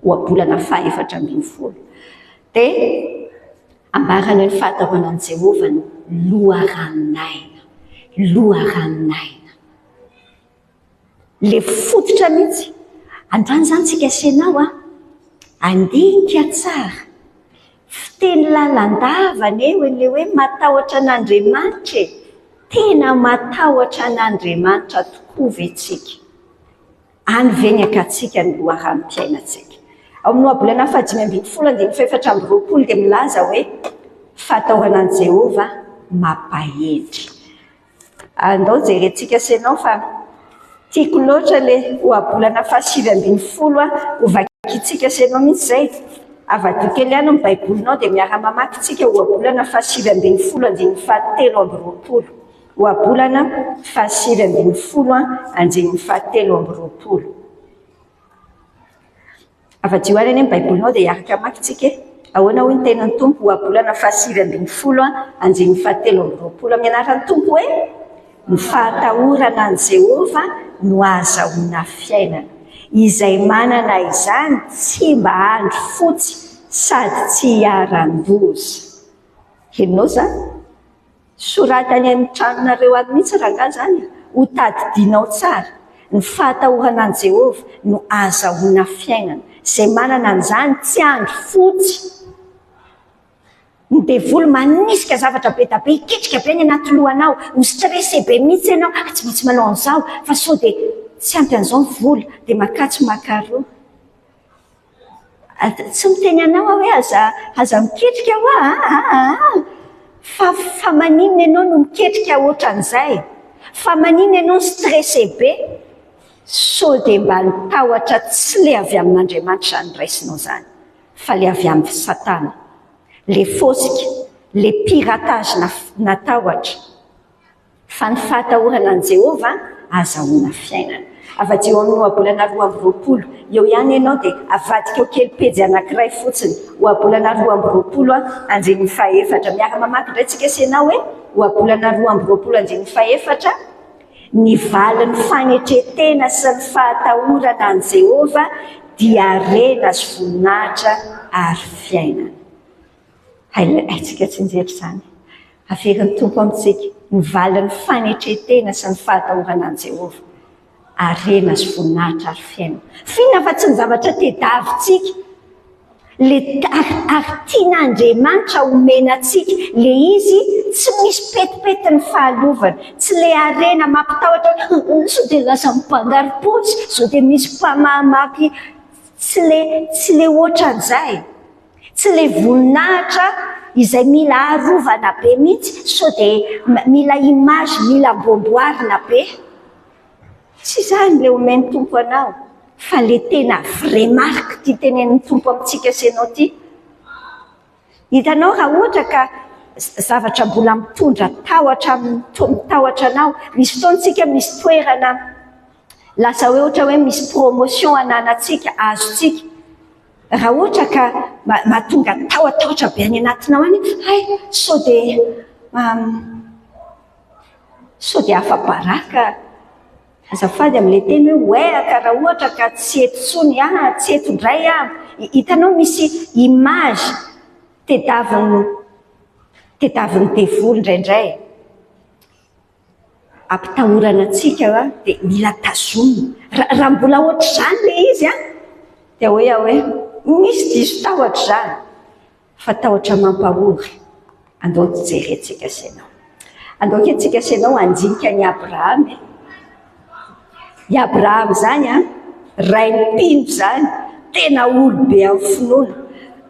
Speaker 1: ohabolana fahefatra ambin'ny folo, dia ambarany hoe ny fahatahorana an'i Jehovah no loharanon'aina. Loharanon'aina. Le fototra mihitsy. Androany izany tsika sy ianao a, andinika tsara. Fiteny lalandava anie ilay hoe matahotra an'Andriamanitra e. Tena matahotra an'Andriamanitra tokoa ve tsika? Any ve ny hakantsika ny loharanom-piainantsika? Ao amin'ny Ohabolana fahadimy ambin'ny folo andininy faha-24 dia milaza hoe fahatahorana an'i Jehovah mampahendry. Andao jerentsika sy ianao fa tiako loatra ilay ohabolana faha-19 hovakintsika sy ianao mihitsy izay. Avadio kely ihany ny Baibolinao dia miara-mamaky tsika ohabolana faha-19 andininy faha-23. Ohabolana faha-19 andininy faha-23. Avadio ary anie ny Baibolinao dia hiaraka hamaky tsika e. Ahoana hoy ny tenin'ny Tompo? Ohabolana faha-19 andininy faha-23. Amin'ny anaran'ny Tompo hoe ny fahatahorana an'i Jehovah no ahazahoana fiainana. Izay manana izany tsy mba handry fotsy sady tsy hiharan-doza. Henonao izany? Soratany any amin'ny tranonareo any mihitsy rangahy izany e! Ho tadidinao tsara. Ny fahatahorana an'i Jehovah no ahazahoana fiainana. Izay manana an'izany tsy andry fotsy. Ny devoly manisika zavatra be da be, hiketrika be ny anaty lohanao, ho stressé be mihitsy ianao, ah tsy maintsy manao an'izao fa sao dia tsy ampy an'izao ny vola, dia makatsy makaroa. Tsy miteny anao aho hoe aza aza miketrika hoa a! Fa fa maninona ianao no miketrika ohatran'izay? Fa maninona ianao no stressé be? Sao dia mba ny tahotra tsy le avy amin'Andriamanitra izany raisinao izany fa le avy amin'i Satana, le fosika, le piratage na tahotra. Fa ny fahatahorana an'i Jehovah ahazahoana fiainana. Avadiho amin'ny ohabolana 22. Eo ihany ianao dia avadika eo kely pejy anankiray fotsiny. Ohabolana 22 andininy fahefatra. Miara-mamaky indray tsika sy ianao hoe ohabolana 22 andininy fahefatra. Ny valin'ny fanetren-tena sy ny fahatahorana an'i Jehovah dia harena sy voninahitra ary fiainana. Haintsika tsinjery izany. Averin'ny Tompo amintsika ny valin'ny fanetren-tena sy ny fahatahorana an'i Jehovah. Harena sy voninahitra ary fiainana. F'inona fa tsy ny zavatra tediavintsika. Le ary, ary tian'Andriamanitra homena antsika. Le izy tsy misy petipetin'ny fahalovana. Tsy le harena mampitahotra hoe sao dia lasa mpangarom-paosy, sao dia misy mpamamaky. Tsy le, tsy le ohatran'izay. Tsy ilay voninahitra izay mila arovana be mihitsy sao dia mila image mila amboamboarina be. Tsy izany ilay omen'ny Tompo anao fa ilay tena vraie marque ity tenenin'ny Tompo amintsika sy ianao ity. Hitanao raha ohatra ka zavatra mbola mitondra tahotra tahotra anao, misy fotoana tsika misy toerana lasa hoe ohatra hoe misy promotion ananantsika azontsika. Raha ohatra ka mahatonga tahotahotra be any anatinao any, hay sao dia sao dia afa-baraka, azafady amin'ilay teny hoe oeaka raha ohatra ka tsy eto intsony aho, tsy eto indray aho. Hitanao misy image tediavin'ny tediavin'ny devoly indraindray. Ampitahorana antsika dia mila tazomina. Raha mbola ohatr'izany ilay izy an, dia hoy aho hoe misy diso tahotra izany, fa tahotra mampahory. Andao jerentsika sy ianao. Andao kely tsika sy ianao handinika an'i Abrahama e. I Abrahama izany an, rain'ny mpino izany, tena olobe amin'ny finoana.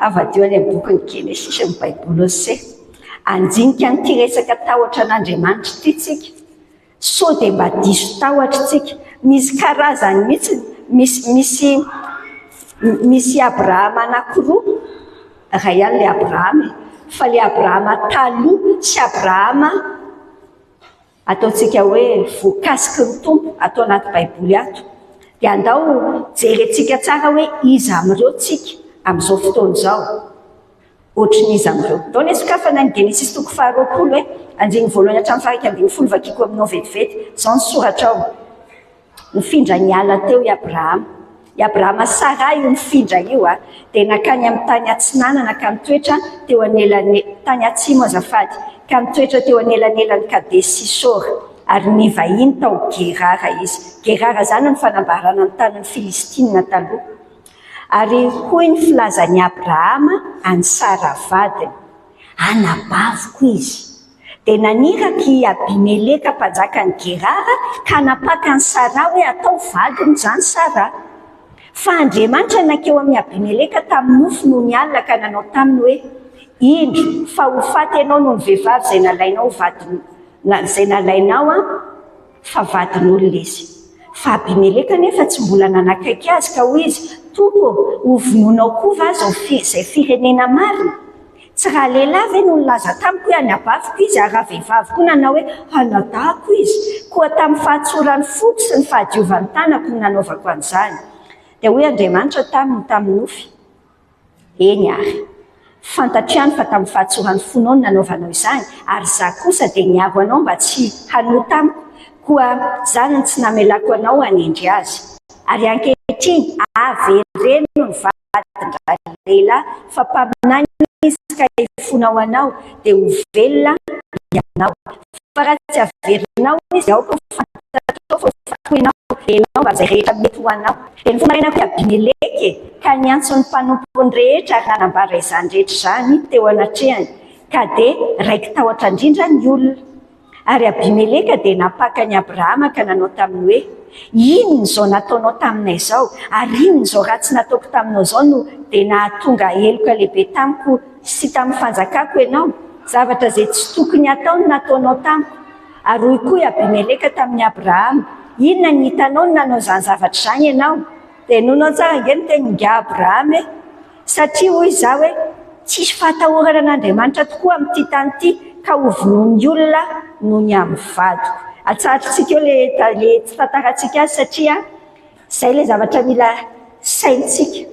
Speaker 1: Avadiho any amin'ny bokin'ny Genesisy ny Baibolin'i se. Handinika an'ity resaka tahotra an'Andriamanitra ity tsika. Sao dia mba diso tahotra tsika. Misy karazany mihitsy, misy misy misy Abrahama anankiroa. Iray ihany ilay Abrahama e. Fa ilay Abrahama taloha sy Abrahama ataontsika hoe voakasiky ny Tompo ato anaty Baiboly ato. Dia andao jerentsika tsara hoe iza amin'ireo tsika amin'izao fotoana izao. Ohatry ny iza amin'ireo. Ndao anie sokafana ny Genesisy toko faha-20 e, andininy voalohany hatramin'ny faha-11 vakiko aminao vetivety. Izao ny soratra ao. Nifindra niala teo i Abrahama. I Abrahama sy Saraha io nifindra io a, dia nankany amin'ny tany atsinanana ka nitoetra teo anelane, tany atsimo azafady, ka nitoetra teo anelanelan'i Kadesy sy Sora, ary nivahiny tao Gerara izy. Gerara izany no fanambarana ny tanin'ny Filistina taloha. Ary hoy ny filazan'i Abrahama an'i Sara vadiny, Anabaviko izy. Dia naniraka i Abimeleka mpanjakan'i Gerara ka nampaka an'i Saraha hoe atao vadiny izany Saraha. Fa Andriamanitra nankeo amin'i Abimeleka tamin'ny nofy nony alina ka nanao taminy hoe, Indro, fa ho faty ianao noho ny vehivavy izay nalainao ho vadin, izay nalainao an, fa vadin'olona izy. Fa Abimeleka anefa tsy mbola nanakaiky azy, ka hoy izy, Tompo ô, hovonoinao koa va izao fi, izay firenena marina? Tsy ralehilahy ve no nilaza tamiko hoe anabaviko izy, ary ravehivavy koa nanao hoe anadahiko izy? Koa tamin'ny fahatsoran'ny foko sy ny fahadiovan'ny tanako no nanaovako an'izany. Dia hoy Andriamanitra taminy tamin'ny nofy, Eny àry, fantatro ihany fa tamin'ny fahatsoran'ny fonao no nanaovanao izany, ary Izaho kosa dia niaro anao mba tsy hanota amiko, koa izany no tsy namelako anao hanendry azy. Ary ankehitriny, avereno ny vadin-dralehilahy, fa mpaminany izy ka hifona ho anao, dia ho velona ianao. Fa raha tsy averinao izy, dia aoka ho fantatrao fa ho faty koa ianao, dia ianao mbamin'izay rehetra mety ho anao. Dia nifoha maraina koa i Abimeleka, ka niantso ny mpanompony rehetra ary nanambara izany rehetra izany teo anatrehany, ka dia raiki-tahotra indrindra ny olona. Ary Abimeleka dia nampaka an'i Abrahama ka nanao taminy hoe, Inona izao nataonao taminay izao, ary inona izao ratsy nataoko taminao izao no dia nahatonga heloka lehibe tamiko sy tamin'ny fanjakako ianao? Zavatra izay tsy tokony hatao no nataonao tamiko. Ary hoy koa i Abimeleka tamin'i Abrahama, Inona no hitanao no nanao izany zavatra izany ianao? Dia henoinao tsara ange ny tenin'ingahy Abrahama e! Satria hoy izaho hoe, Tsisy fahatahorana an'Andriamanitra tokoa amin'ity tany ity, ka hovonoin'ny olona noho ny amin'ny vadiko. Atsahatritsika eo ilay tsy tantarantsika azy satria izay ilay zavatra mila saintsika.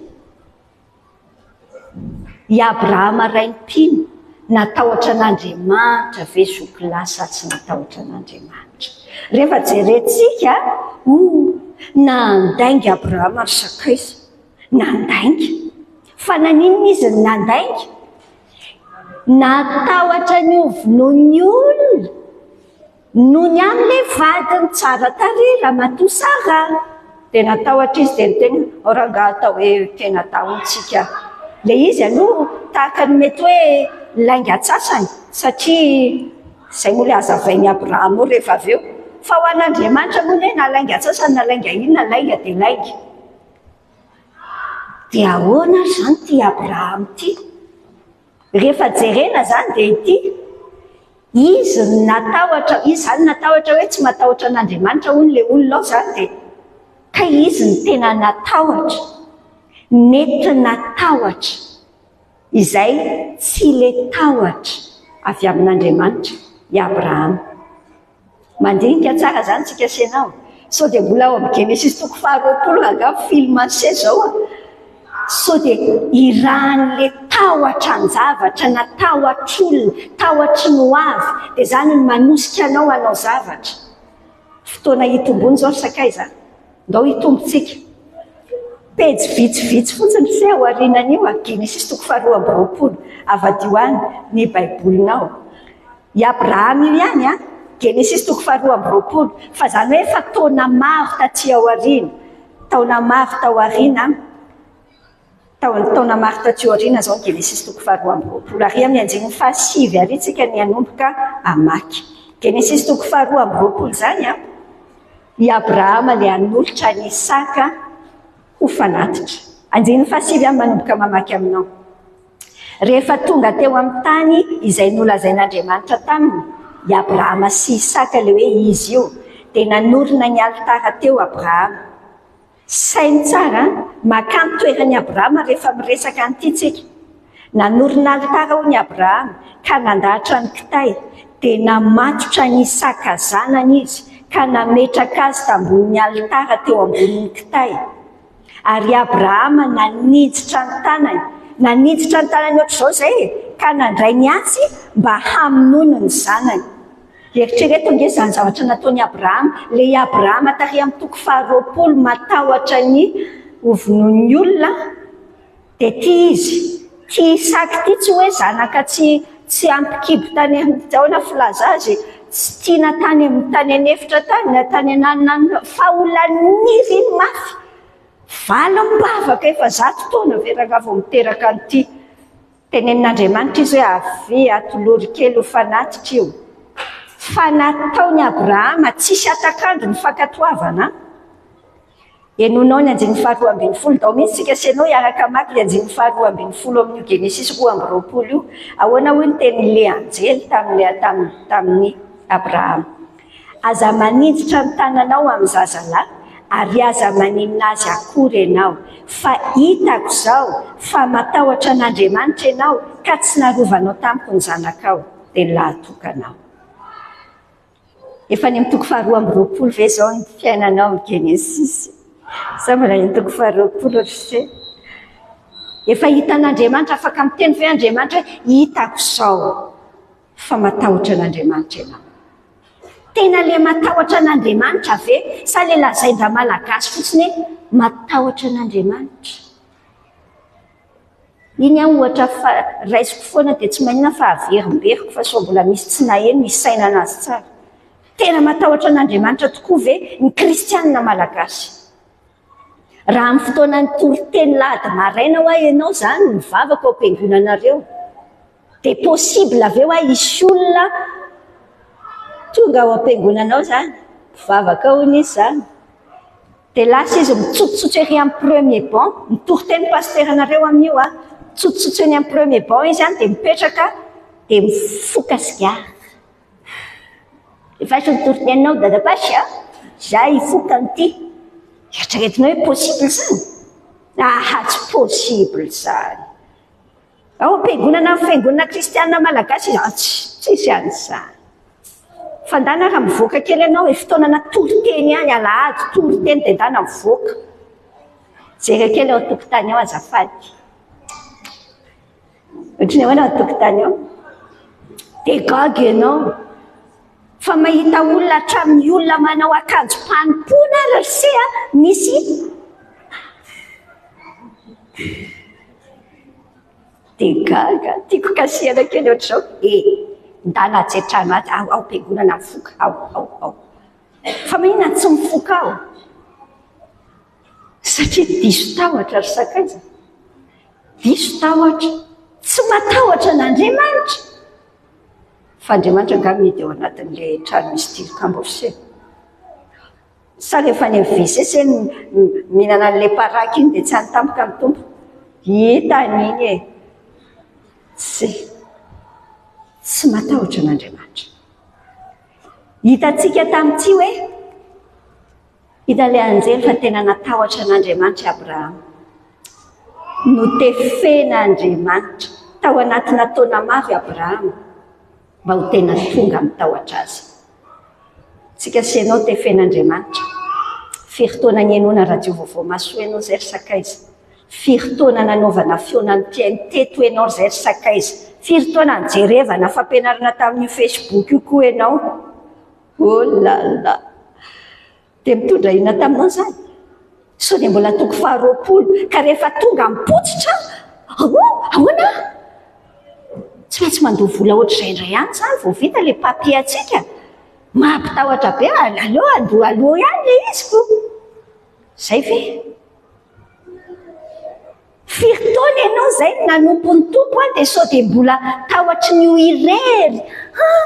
Speaker 1: I Abrahama rain'ny mpino, natahotra an'Andriamanitra ve zokilahy sa tsy natahotra an'Andriamanitra? Rehefa jerentsika, oh, nandainga Abrahama ry sakaiza. Nandainga. Fa naninona izy no nandainga? Natahotra ny hovonoin'ny olona noho ny amin'ilay vadiny tsara tarehy, Ramatoa Sara. Dia natahotra izy dia niteny hoe, ao rangahy atao hoe tena tahontsika. Ilay izy aloha tahaka ny mety hoe lainga antsasany satria izay moa ilay hazavain'i Abrahama eo rehefa avy eo. Fa ho an'Andriamanitra moa ny hoe na lainga antsasany na lainga inona, lainga dia lainga. Dia ahoana ary izany ity Abrahama ity? Rehefa jerena izany dia ity, izy no natahotra, izy izany natahotra hoe tsy matahotra an'Andriamanitra hono ilay olona ao izany dia, kay izy no tena natahotra, nety natahotra izay tsy ilay tahotra avy amin'Andriamanitra i Abrahama. Mandinika tsara zany tsika sy enao. Sao dia mbola ao amin'ny Genesisy toko faha 20 rangaha film anse zao a. Sao dia irahan'le tahotra an-javatra na tahotr'olona, tahotry ny ho avy, dia zany no manosika anao hanao zavatra. Fotoana hitomboana izao ry sakaiza a. Ndao hitombo tsika. Pejy vitsivitsy fotsiny ry se ao aorianan'io a. Genesisy toko faha 22. Avadio any ny baibolinao. I Abrahama io ihany an! Genesisy toko faharoa amby 20, fa izany hoe efa taona maro taty aoriana, taona maro tao aoriana, taona maro taty aoriana izao ny Genesisy toko faharoa amby 20. Ary amin'ny andininy fahasivy ary isika ny hanomboka hamaky. Genesisy toko faharoa amby 20 izany an, i Abrahama ilay hanolotra an'i Isaka ho fanatitra. Andininy fahasivy aho manomboka mamaky aminao. Rehefa tonga teo amin'ny tany izay nolazain'Andriamanitra taminy i Abrahama sy Isaka, ilay hoe izy io, dia nanorina ny alitara teo Abrahama. Saino tsara an! Makà ny toeran'i Abrahama rehefa miresaka an'ity tsika. Nanorina alitara hono i Abrahama, ka nandahatra ny kitay, dia namatotra an'i Isaka zanany izy, ka nametraka azy tambonin'ny alitara teo ambonin'ny kitay. Ary i Abrahama naninjitra ny tanany, naninjitra ny tanany ohatr'izao izay e, ka nandray ny antsy mba hamonoany ny zanany. Eritrereto ange izany zavatra nataon'i Abrahama, ilay i Abrahama tary amin'ny toko faharoapolo matahotra ny hovonoin'ny olona, Dia tia izy. Tia Isaka ity tsy hoe zanaka tsy tsy ampy kibo tany amin'ny ahoana filaza azy, tsy tiana tany amin'ny tany an'efitra tany na tany ananona fa olona niriny mafy. Valim-bavaka efa 100 taona ve rangahy vao miteraka an'ity. Tenenin'Andriamanitra izy hoe avia atolory kely ho fanatitra io. Fa nataon'i Abrahama tsisy hatak'andro ny fankatoavana. Henoinao ny andininy faharoa ambin'ny folo. Ndao mihitsy tsika sy ianao hiaraka hamaky ilay andininy faharoa ambin'ny folo amin'io Genesisy 22 io. Ahoana hoy ny tenin'ilay anjely tamin'ilay tamin'i Abrahama? Aza maninjitra ny tananao amin'ny zazalahy, ary aza maninona azy akory ianao, fa hitako izao fa matahotra an'Andriamanitra ianao ka tsy narovanao tamiko ny zanakao, dia ny lahatokanao. Efa any amin'ny toko faharoa amby roapolo ve izao ny fiainanao amin'ny Genesisy? Sa mbola any toko faharoapolo ry se? Efa hitan'Andriamanitra, afaka miteny ve Andriamanitra hoe hitako izao fa matahotra an'Andriamanitra ianao? Tena le matahotra an'Andriamanitra ve sa le lazain-dRamalagasy fotsiny hoe matahotra an'Andriamanitra? Iny aho ohatra fa raisiko foana dia tsy maninona fa averimberiko fa sao mbola misy tsy naheno hisaina anazy tsara. Tena matahotra an'Andriamanitra tokoa ve ny kristianina malagasy? Raha amin'ny fotoanan'ny toriteny lahady maraina hoa ianao izany mivavaka ao am-piangonanareo, dia possible ve hoa hisy olona tonga ao am-piangonanao izany, mpivavaka ao hono izy izany, dia lasa izy mitsotsotso ery amin'ny premier banc, mitory teny pasiteranareo amin'io a, mitsotsotso eny amin'ny premier banc izy any dia mipetraka dia mifoka sigara. Efa aiza ny toriteninao dadapasy a? Za hifoka an'ity. Eritreretinao hoe possible izany? Aha, tsy possible izany. Ao am-piangonana amin'ny fiangonana kristianina malagasy izy, ah, tsy, tsisy an'izany. Fa ndana raha mivoaka kely ianao e, fotoanana toriteny ihany, alahady, toriteny dia ndana mivoaka. Jereo kely ao an-tokotany ao azafady. Ohatry ny ahoana ao an-tokotany ao? Dia gaga ianao fa mahita olona hatramin'ny olona manao akanjom-panompoana ary ry se a, misy dia gaga, tiako kasihana kely ohatr'izao, e, ndana atsy an-trano atsy, ao, ao am-piangonana mifoka, ao, ao, ao. Fa maninona tsy mifoka ao? Satria diso tahotra ry sakaiza. Diso tahotra. Tsy matahotra an'Andriamanitra. Fa Andriamanitra angaha mihidy ao anatin'ilay trano misy tilikambo ry se? Sa rehefa any amin'ny WC se mihinana an'ilay paraky iny dia tsy any tampoka ny Tompo? Hitany iny e! Tsy tsy matahotra an'Andriamanitra. Hitantsika tamin'ity hoe Hitan'ilay anjely fa tena natahotra an'Andriamanitra i Abrahama. Notefen'Andriamanitra tao anatina taona maro i Abrahama mba ho tena tonga amin'ny tahotra azy. Tsika sy ianao tefen'Andriamanitra. Firy taona nihainoana radio vaovao mahasoa ianao izay ry sakaiza? Firy taona nanaovana fihaonan'ny mpihaino teto ianao izay ry sakaiza? Firy taona nijerevana fampianarana tamin'io Facebook io koa ianao? Oh là là! Dia mitondra inona taminao izany? Sao dia mbola toko faharoapolo ka rehefa tonga mipotsitra, ahoa, ahoana? Tsy maintsy mandoa vola ohatr'izay indray ihany izany vao vita ilay papier antsika. Mampitahotra be, aleo handoa aloha ihany ilay izy ko. Izay ve? Firy taona ianao izay no nanompo ny Tompo an, dia sao dia mbola tahotry ny ho irery an!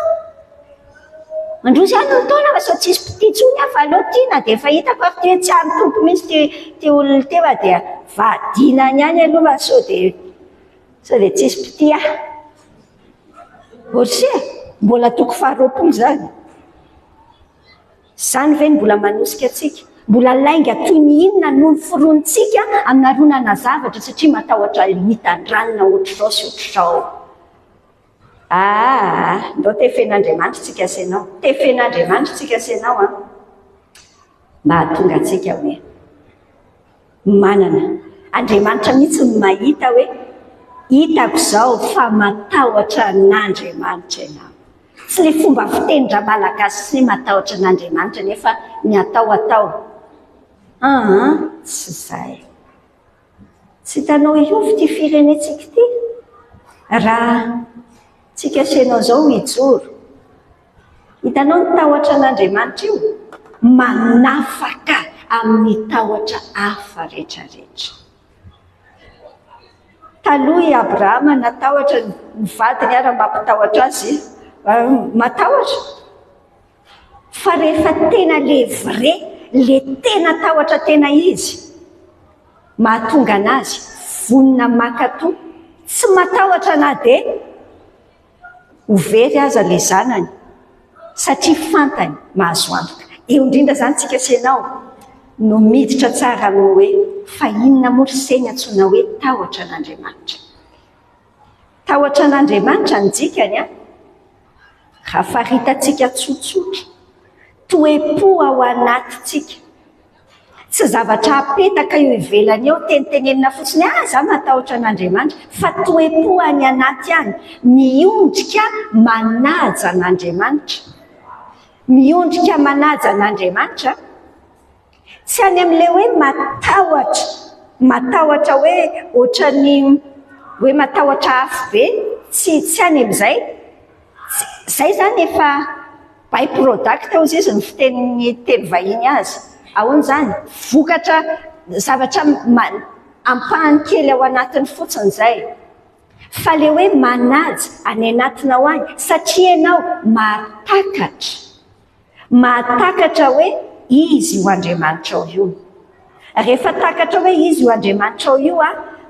Speaker 1: Mandroso ihany ny taona fa sao tsisy mpitia intsony aho fa aleo tiana dia efa hitako ary ity hoe tsy an'ny Tompo mihitsy ity ity olona ity fa dia vadiana any ihany aloha fa sao dia sao dia tsisy mpitia aho. Orsia, mbola toko faharoapolo izany. Izany ve no mbola manosika antsika? Mbola lainga toy ny inona no noforonintsika hanaronana zavatra satria matahotra hitan-dranona ohatr'izao sy ohatr'izao? Aa, ndao tefen'Andriamanitra tsika sy ianao. Tefen'Andriamanitra tsika sy ianao an. Mba hahatonga antsika hoe manana. Andriamanitra mihitsy no mahita hoe hitako izao fa matahotra an'Andriamanitra ianao. Tsy le fomba fitenin-dRamalagasy tsy hoe matahotra an'Andriamanitra nefa ny atao atao. Aa, tsy izay. Tsy hitanao hiova ity firenentsika ity raha tsika sy ianao izao hijoro. Hitanao ny tahotra an'Andriamanitra io? Manafaka amin'ny tahotra hafa rehetrarehetra. Taloha i Abrahama natahotra, ny vadiny ara mampitahotra azy. Matahotra? Fa rehefa tena le vrai, le tena tahotra tena izy, mahatonga anazy vonona makato, tsy matahotra na dia ho very aza le zanany satria fantany mahazo antoka. Eo indrindra izany tsika sy ianao no miditra tsara amin'ny hoe fa inona moa ry se ny antsoina hoe tahotra an'Andriamanitra. Tahotra an'Andriamanitra ny dikany an! Raha faritantsika tsotsotra, toe-po ao anatintsika. Tsy zavatra apetaka eo ivelany eo, tenitenenina fotsiny, ah za matahotra an'Andriamanitra, fa toe-po any anaty any, miondrika manaja an'Andriamanitra. Miondrika manaja an'Andriamanitra, tsy any amin'ilay hoe matahotra, matahotra hoe ohatran'ny hoe matahotra afo be, tsy tsy any amin'izay. Izay izany efa by product hozy izy ny fitenin'ny teny vahiny azy. Ahoana izany? Vokatra zavatra ampahany kely ao anatiny fotsiny izay. Fa ilay hoe manaja any anatinao any satria ianao mahatakatra. Mahatakatra hoe Izy io Andriamanitrao io. Rehefa takatrao hoe Izy io Andriamanitrao io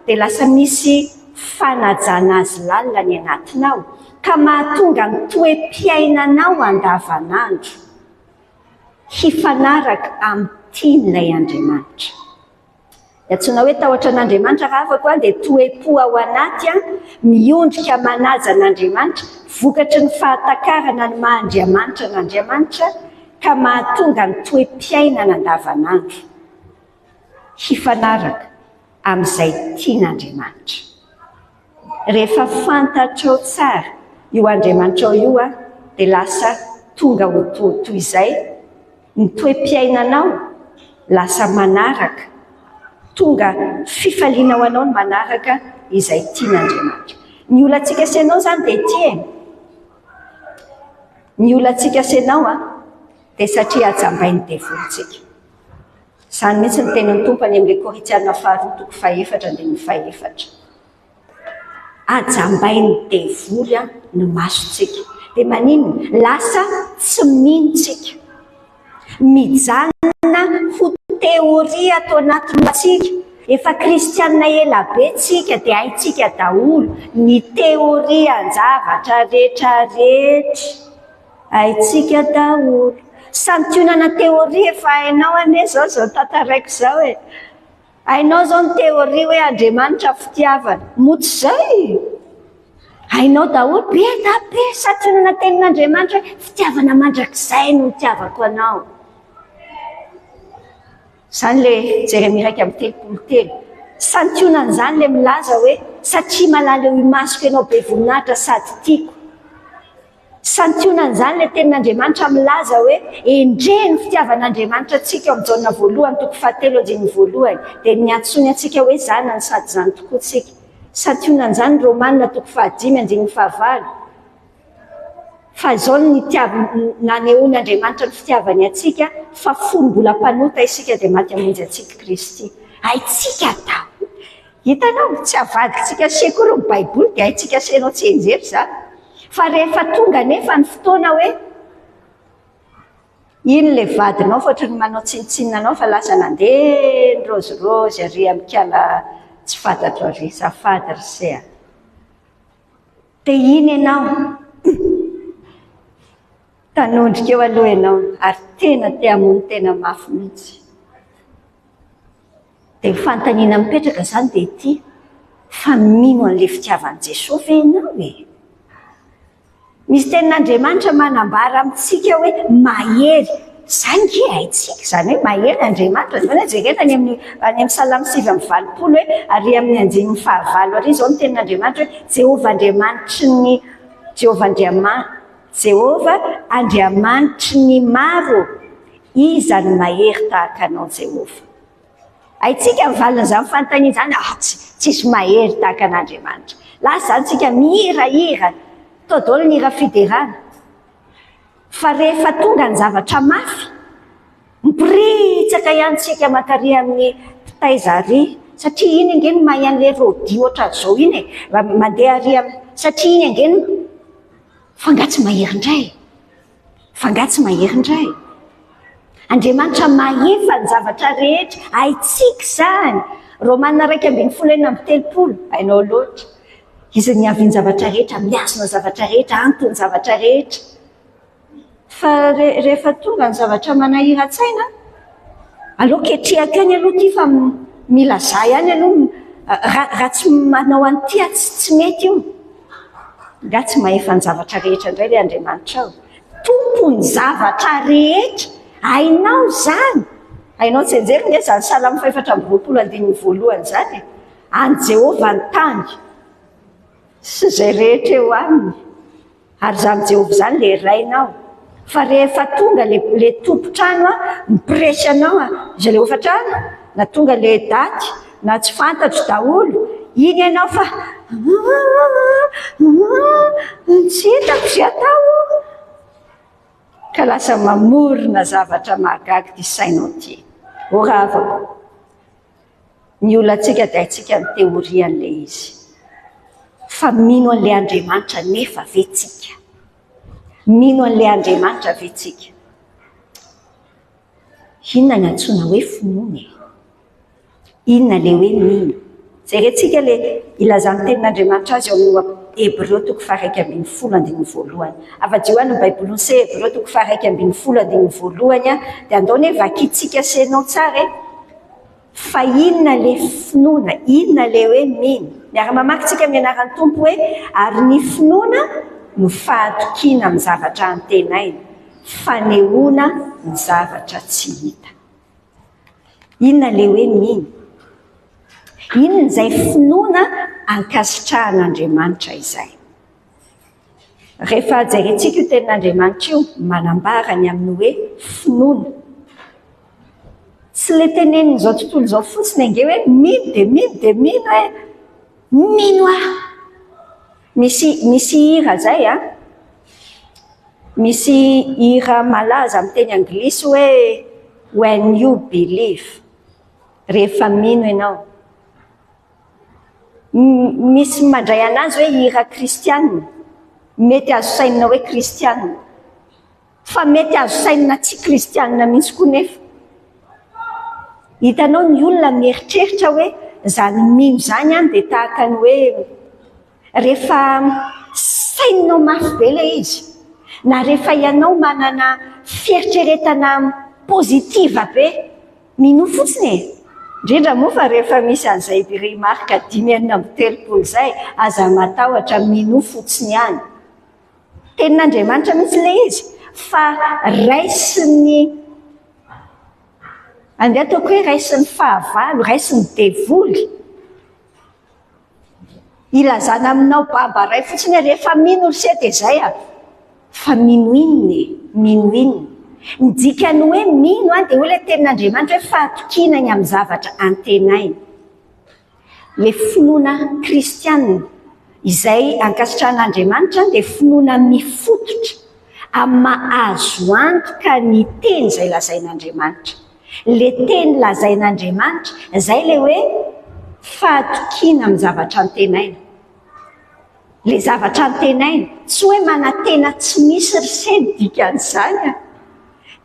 Speaker 1: dia lasa misy fanajana Azy lalina any anatinao ka mahatonga ny toe-piainanao andavanandro hifanaraka amin'ny tian'ilay Andriamanitra. Ny antsoina hoe tahotra an'Andriamanitra rahavako dia toe-po ao anaty miondrika manaja an'Andriamanitra vokatry ny fahatakarana ny maha Andriamanitra an'Andriamanitra ka mahatonga ny toe-piainana andavanandro hifanaraka amin'izay tian'Andriamanitra. Rehefa fantatrao tsara io Andriamanitrao io dia lasa tonga ho toy izay ny toe-piainanao lasa manaraka, tonga fifaliana ho anao ny manaraka izay tian'Andriamanitra. Ny olantsika sy ianao izany dia ity e! Ny olantsika sy ianao dia satria hajambain'ny devoly tsika. Izany mihitsy ny tenin'ny Tompo any amin'ilay Korintiana faharoa toko fahefatra andininy fahefatra. Ajambain'ny devoly ny masontsika. Dia maninona? Lasa tsy mino tsika. Mijanona ho théorie ato anaty lohantsika. Efa kristianina ela be tsika dia haintsika daholo ny théorie an-javatra rehetra rehetra. Haintsika daholo. Santionana théorie efa hainao anie izao izao tantaraiko izao e. Hainao izao ny théorie hoe Andriamanitra fitiavana. Moa tsy izay? Hainao daholo be da be santionana tenin'Andriamanitra hoe fitiavana mandrakizay no nitiavako anao. Izany le Jeremia 31. Santionan'izany le milaza hoe satria malala eo imasoko ianao be voninahitra sady tiako. Santionan'izany ilay tenin'Andriamanitra milaza hoe, Endrey ny fitiavan'Andriamanitra antsika ao amin'ny Jaona voalohany toko fahatelo andininy voalohany, dia ny niantsoany antsika hoe zanany sady izany tokoa isika. Santionan'izany ny Romana toko fahadimy andininy fahavalo, Fa izao no nanehoan'Andriamanitra ny fitiavany antsika, fa fony mbola mpanota isika dia maty hamonjy antsika Kristy. Haintsika daholo. Hitanao, tsy avadintsika sy akory ny Baiboly dia haintsika sy ianao tsianjery izany. Fa rehefa tonga anefa ny fotoana hoe iny ilay vadinao fa ohatran'ny manao tsinontsinona anao fa lasa nandeha nirôzirôzy ary amin'ny kiala tsy fantatro ary, azafady ry se a. Dia iny ianao, tanondrika eo aloha ianao ary tena te hamono tena mafy mihitsy. Dia ny fanontaniana mipetraka izany dia ity, fa mino an'ilay fitiavan'i Jesoa ve ianao e? Misy tenin'Andriamanitra manambara amintsika hoe mahery. Izany nge haintsika izany hoe mahery Andriamanitra. Izany hoe jerena any amin'ny any amin'ny Salamo 89 hoe ary amin'ny andininy fahavalo ary izao ny tenin'Andriamanitra hoe Jehovah Andriamanitry ny Jehovah Andriamanitra Jehovah Andriamanitry ny maro Iza no mahery tahaka anao Jehovah? Haintsika ny valin'izany fanontaniana izany, ah, tsy, tsisy mahery tahaka an'Andriamanitra. Lasa izany tsika mihirahira, tao daholo ny hira fiderana. Fa rehefa tonga ny zavatra mafy, miporitsaka ihany tsika mankary amin'ny mpitaiza ary, satria iny ange no mahay an'ilay rôdy ohatran'izao iny e, mandeha ary amin'ny, satria iny ange no, fa angaha tsy mahery indray? Fa angaha tsy mahery indray? Andriamanitra mahefa ny zavatra rehetra, haintsika izany. Romana 11 36, hainao loatra. Izy no niavian'ny zavatra rehetra, mihazona ny zavatra rehetra, anton'ny zavatra rehetra. Fa rehefa tonga ny zavatra manahiran-tsaina, aleo ketrehako ihany aloha ity fa mila za ihany aloha, raha tsy manao an'ity aho tsy mety io. Nga tsy mahefa ny zavatra rehetra indray ilay Andriamanitra ao. Tompon'ny zavatra rehetra, hainao izany. Hainao tsianjery nge izany Salamo fahefatra amby roapolo andininy voalohany izany e. An'i Jehovah ny tany sy izay rehetra eo aminy. Ary izany Jehovah izany ilay Rainao. Fa rehefa tonga ilay ilay tompon-trano mipresy anao, izay ilay hofantrano, na tonga ilay daty, na tsy fantatro daholo, iny ianao fa tsy hitako izay atao. Ka lasa mamorona zavatra mahagaga ity sainao ity. Ô rahavako. Ny olantsika dia haintsika ny théorie an'ilay izy. Fa mino an'ilay Andriamanitra nefa ve tsika? Mino an'ilay Andriamanitra ve tsika? Inona ny antsoina hoe finoana e? Inona ilay hoe mino? Jerentsika ilay ilazan'ny tenin'Andriamanitra azy ao amin'ny Hebreo toko faha-11 andininy voalohany. Avadio any ny Baibolin'i se Hebreo toko faha-11 andininy voalohany dia andao anie vakintsika sy ianao tsara e. Fa inona ilay finoana? Inona ilay hoe mino? Miara-mamaky tsika amin'ny anaran'ny Tompo hoe, ary ny finoana no fahatokiana amin'ny zavatra antenaina, fanehoana ny zavatra tsy hita. Inona ilay hoe mino? Inona izay finoana ankasitrahan'Andriamanitra izay? Rehefa jerentsika io tenin'Andriamanitra io, manambara ny amin'ny hoe finoana. Tsy ilay tenenin'izao tontolo izao fotsiny ange hoe mino dia mino dia mino e! Mino aho! Misy, misy hira izay an! Misy hira malaza amin'ny teny anglisy hoe When you believe, rehefa mino ianao. Misy mandray anazy hoe hira kristianina, mety azo sainina hoe kristianina, fa mety azo sainina tsy kristianina mihitsy koa nefa. Hitanao ny olona mieritreritra hoe izany mino izany an dia tahaka ny hoe rehefa saininao mafy be ilay izy, na rehefa ianao manana fieritreretana positive be, Minoa fotsiny e! Indrindra moa fa rehefa misy an'izay remarque 35 izay, aza matahotra, minoa fotsiny ihany. Tenin'Andriamanitra mihitsy ilay izy, fa raisin'ny, andeha ataoko hoe raisin'ny fahavalo, raisin'ny devoly. Ilazana aminao baba ray fotsiny hoe rehefa mino ry se dia izay a! Fa mino inona e? Mino inona? Ny dikan'ny hoe mino an dia hoy ilay tenin'Andriamanitra hoe fahatokiana ny amin'ny zavatra antenaina. Ilay finoana kristianina izay ankasitrahan'Andriamanitra dia finoana mifototra amin'ny maha azo antoka ny teny izay lazain'Andriamanitra. Le teny lazain'Andriamanitra, zay le hoe fahatokiana amin'ny zavatra antenaina. Le zavatra antenaina, tsy hoe manantena tsy misy ry se ny dikan'izany a.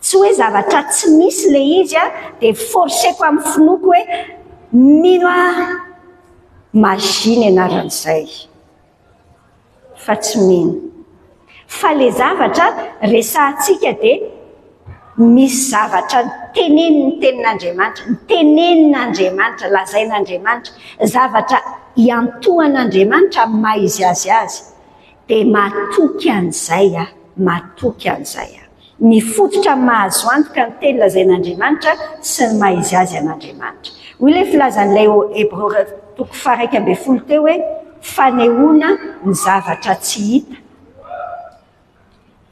Speaker 1: Tsy hoe zavatra tsy misy le izy a, dia forceko amin'ny finoako hoe mino aho, magie ny anaran'izay. Fa tsy mino. Fa le zavatra resahantsika dia misy zavatra tenenin'ny tenin'Andriamanitra, tenenin'Andriamanitra, lazain'Andriamanitra, zavatra iantohan'Andriamanitra amin'ny maha izy azy azy. Dia matoky an'izay aho, matoky an'izay aho. Mifototra amin'ny maha azo antoka ny teny lazain'Andriamanitra sy ny maha izy azy an'Andriamanitra. Hoy ilay filazan'ilay Hebreo toko faha-11 teo hoe, fanehoana ny zavatra tsy hita.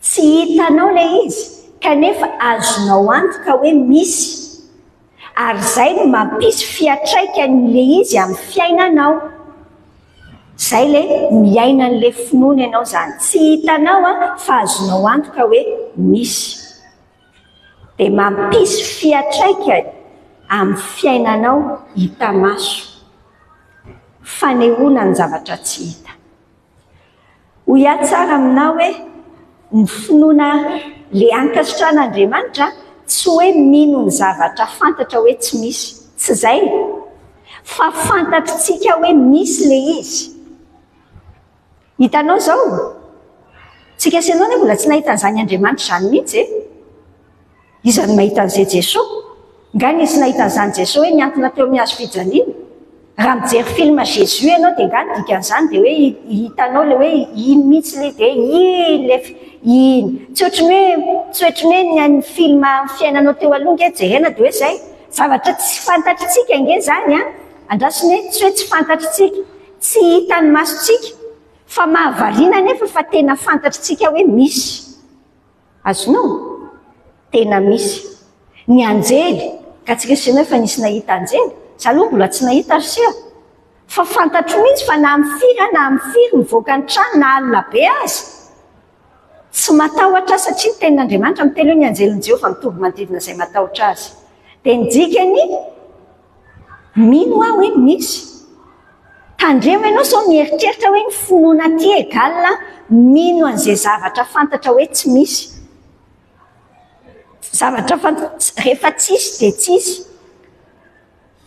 Speaker 1: Tsy hitanao ilay izy, kanefa azonao antoka hoe misy. Ary izay no mampisy fiantraikany ilay izy amin'ny fiainanao. Izay ilay miaina an'ilay finoana ianao izany. Tsy hitanao fa azonao antoka hoe misy. Dia mampisy fiantraikany amin'ny fiainanao hita maso. Fanehoana ny zavatra tsy hita. Hoy aho tsara aminao hoe ny finoana le ankasitrahan'Andriamanitra. Tsy hoe mino ny zavatra fantatra hoe tsy misy. Tsy izay. Fa fantatritsika hoe misy ilay izy. Hitanao izao? Tsika sy ianao anie mbola tsy nahita an'izany Andriamanitra izany mihitsy e. Iza no mahita an'izay Jesoa? Nga nisy nahita an'izany Jesoa hoe nihantona teo amin'ny hazo fijaliana? Raha mijery film Jésus ianao dia nga ny dikan'izany dia hoe hitanao ilay hoe iny mihitsy ilay dia iny ilay iny. Tsy ohatry ny hoe tsy ohatry ny hoe ny an'ny film fiainanao teo aloha nge jerena dia hoe izay. Zavatra tsy fantatritsika nge izany an. Andraso ny hoe tsy hoe tsy fantatritsika. Tsy hitan'ny masontsika fa mahavariana anefa fa tena fantatritsika hoe misy. Azonao? Tena misy. Ny anjely, ka tsy resena hoe fa nisy nahita anjely? Za aloha mbola tsy nahita ry se a! Fa fantatro mihitsy fa na amin'ny firy aho na amin'ny firy mivoaka ny trano na alina be aza, tsy matahotra aho satria ny tenin'Andriamanitra miteny hoe ny anjelin'i Jehovah mitovy manodidina izay matahotra azy. Dia ny dikany, Mino aho hoe misy. Tandremo ianao sao mieritreritra hoe ny finoana aty égal mino an'izay zavatra fantatra hoe tsy misy. Zavatra fantatra, rehefa tsisy dia tsisy.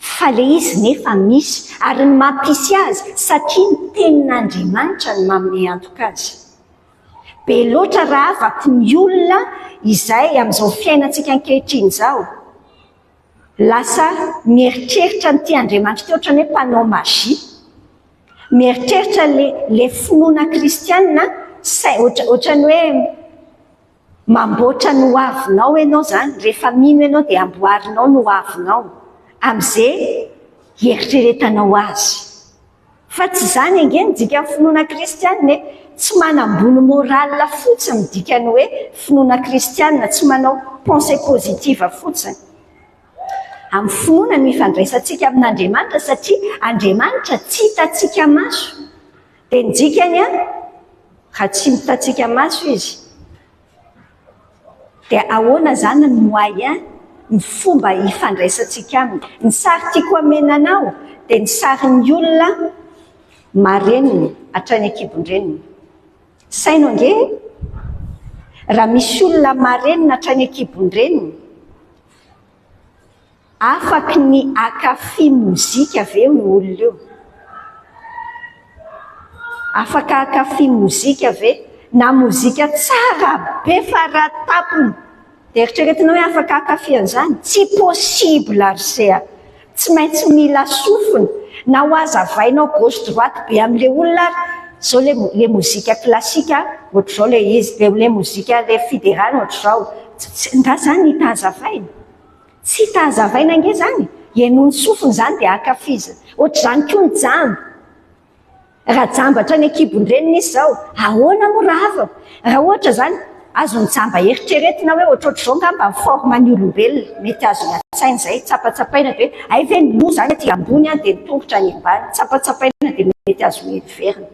Speaker 1: Fa ilay izy nefa misy. Ary ny mampisy azy, satria ny tenin'Andriamanitra no manome antoka azy. Be loatra rahavako ny olona izay amin'izao fiainantsika ankehitriny izao. Lasa mieritreritra an'ity Andriamanitra ity ohatran'ny hoe mpanao magie. Mieritreritra le le finoana kristianina say ohatra ohatran'ny hoe mamboatra ny ho avinao ianao izany, rehefa mino ianao dia amboarinao ny ho avinao amin'izay hieritreretanao azy. Fa tsy izany ange ny dikan'ny finoana kristianina e! Tsy manambony morale fotsiny ny dikan'ny hoe finoana kristianina, tsy manao pensée positive fotsiny. Amin'ny finoana no ifandraisantsika amin'Andriamanitra satria Andriamanitra tsy hitantsika maso. Dia ny dikany an, raha tsy hitantsika maso Izy, Dia ahoana izany ny moyen, ny fomba ifandraisantsika aminy? Ny sary tiako hamena anao dia ny sarin'ny olona marenina hatrany an-kibon-dreniny. Saino ange e! Raha misy olona marenina hatrany an-kibon-dreniny, Afaky ny akafy mozika ve io olona io? Afaka akafy mozika ve? Na mozika tsara be faratapony dia eritreretinao hoe afaka akafy an'izany? Tsy possible ry se a! Tsy maintsy mila sofina, na ho hazavainao gauche droite be amin'ilay olona ary, izao ilay ilay mozika classique ohatr'izao ilay izy, dia ilay mozika ilay fiderana ohatr'izao, nga izany hita hazavaina? Tsy hita hazavaina ange izany e! Henoin'ny sofina izany dia ankafizina. Ohatr'izany koa ny jamba. Raha jamba hatrany an-kibon-dreniny izy izao, ahoana moa raha havako? Raha ohatra izany, azon'ny jamba eritreretina hoe ohatrohatr'izao angamba ny forme-n'ny olombelona. Mety azony an-tsaina izay, tsapatsapaina dia hoe hay ve ny loha izany aty ambony dia ny tongotra any ambany. Tsapatsapaina dia mety azony heverina.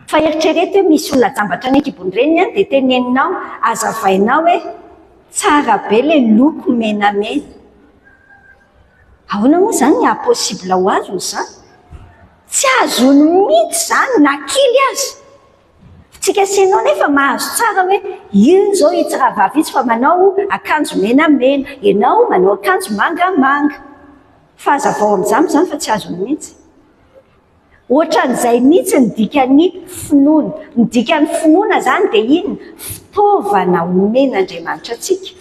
Speaker 1: Fa eritrereto hoe misy olona jamba hatrany an-kibon'ny reniny any dia teneninao, azavainao hoe tsara be ilay loko menamena. Ahoana moa izany ny haha-possible ho azony izany? Tsy azony mihitsy izany na kely aza. Tsika sy ianao nefa mahazo tsara hoe io izao itsy rahavavy itsy fa manao akanjo menamena, ianao manao akanjo mangamanga. Fa hazavao amin'izany izany fa tsy azony mihitsy. Ohatran'izay mihitsy ny dikan'ny finoana. Ny dikan'ny finoana izany dia inona? Fitaovana omen'Andriamanitra antsika.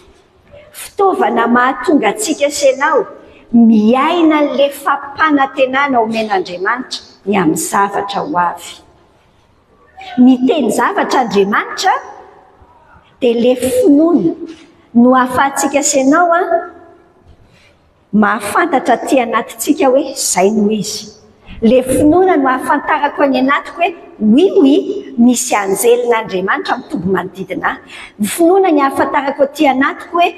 Speaker 1: Fitaovana mahatonga antsika sy ianao miaina an'ilay fampanantenana omen'Andriamanitra ny amin'ny zavatra ho avy. Miteny zavatra Andriamanitra dia ilay finoana no ahafahantsika sy ianao Mahafantatra aty anatintsika hoe izay no izy. Le finoana no ahafantarako any anatiko hoe oui oui misy anjelin'Andriamanitra mitoby manodidina ahy. Ny finoana ny ahafantarako aty anatiko hoe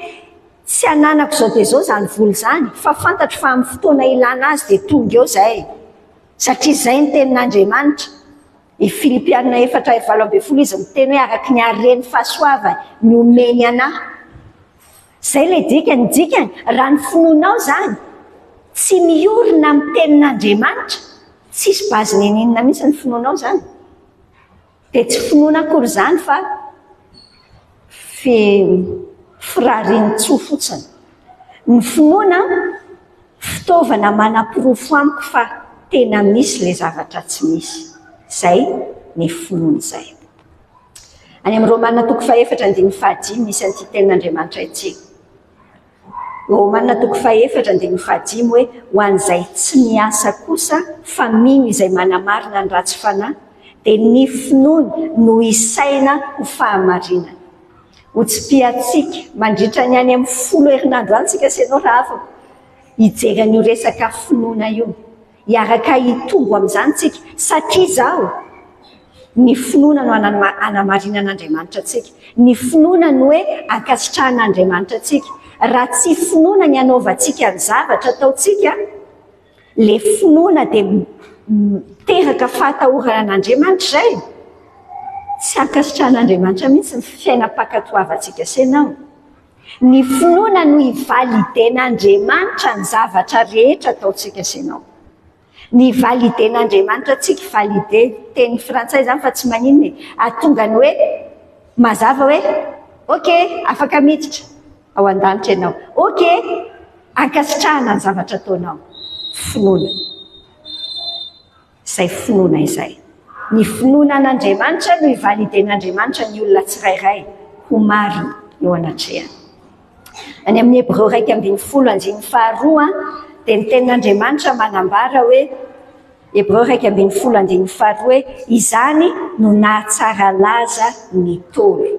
Speaker 1: tsy ananako izao dia izao izany vola izany fa fantatro fa amin'ny fotoana ilana azy dia tonga eo izay satria izay ny tenin'Andriamanitra. I Filipiana 4:18 izy miteny hoe araka ny haren'ny fahasoavany ny omeny anahy. Izay ilay dikany. Ny dikany, raha ny finoanao izany tsy miorina amin'ny tenin'Andriamanitra, tsisy base n'inon'inona mihitsy ny finoanao izany. Dia tsy finoana akory izany fa. Firarian-tsoa fotsiny. Ny finoana fitaovana manaporofo amiko fa tena misy ilay zavatra tsy misy. Izay ny finoana izay. Any amin'ny Romana toko fahefatra andininy fahadimy misy an'ity tenin'Andriamanitra ity. Romana toko fahefatra andininy fahadimy hoe ho an'izay tsy miasa kosa fa mino izay manamarina ny ratsy fanahy dia ny finoany no isaina ho fahamarinana. Ho tsipihantsika mandritra ny any amin'ny folo herinandro any tsika sy ianao raha afaka hijery an'io resaka finoana io. Hiaraka hitombo amin'izany tsika satria izao ny finoana no anamarinan'Andriamanitra antsika. Ny finoana no hoe ankasitrahan'Andriamanitra antsika. Raha tsy finoana ny anaovantsika ny zavatra ataontsika, le finoana dia miteraka fahatahorana an'Andriamanitra izay. Tsy ankasitrahan'Andriamanitra mihitsy ny fiainam-pankatoavantsika sy ianao. Ny finoana no i-valider-n'Andriamanitra ny zavatra rehetra ataontsika sy ianao. Ny valider-n'Andriamanitra antsika, valider, teny frantsay izany fa tsy maninona e, ahatonga ny hoe mazava hoe ok, afaka miditra ao an-danitra ianao, ok, ankasitrahana ny zavatra ataonao. Finoana. Izay finoana izay. Ny finoana an'Andriamanitra no i-valider-n'Andriamanitra ny olona tsirairay ho marina eo anatrehany. Any amin'ny Hebreo 11 andininy faharoa dia ny tenin'Andriamanitra manambara hoe, Hebreo 11 andininy faharoa hoe, izany no nahatsara laza ny Ntaolo.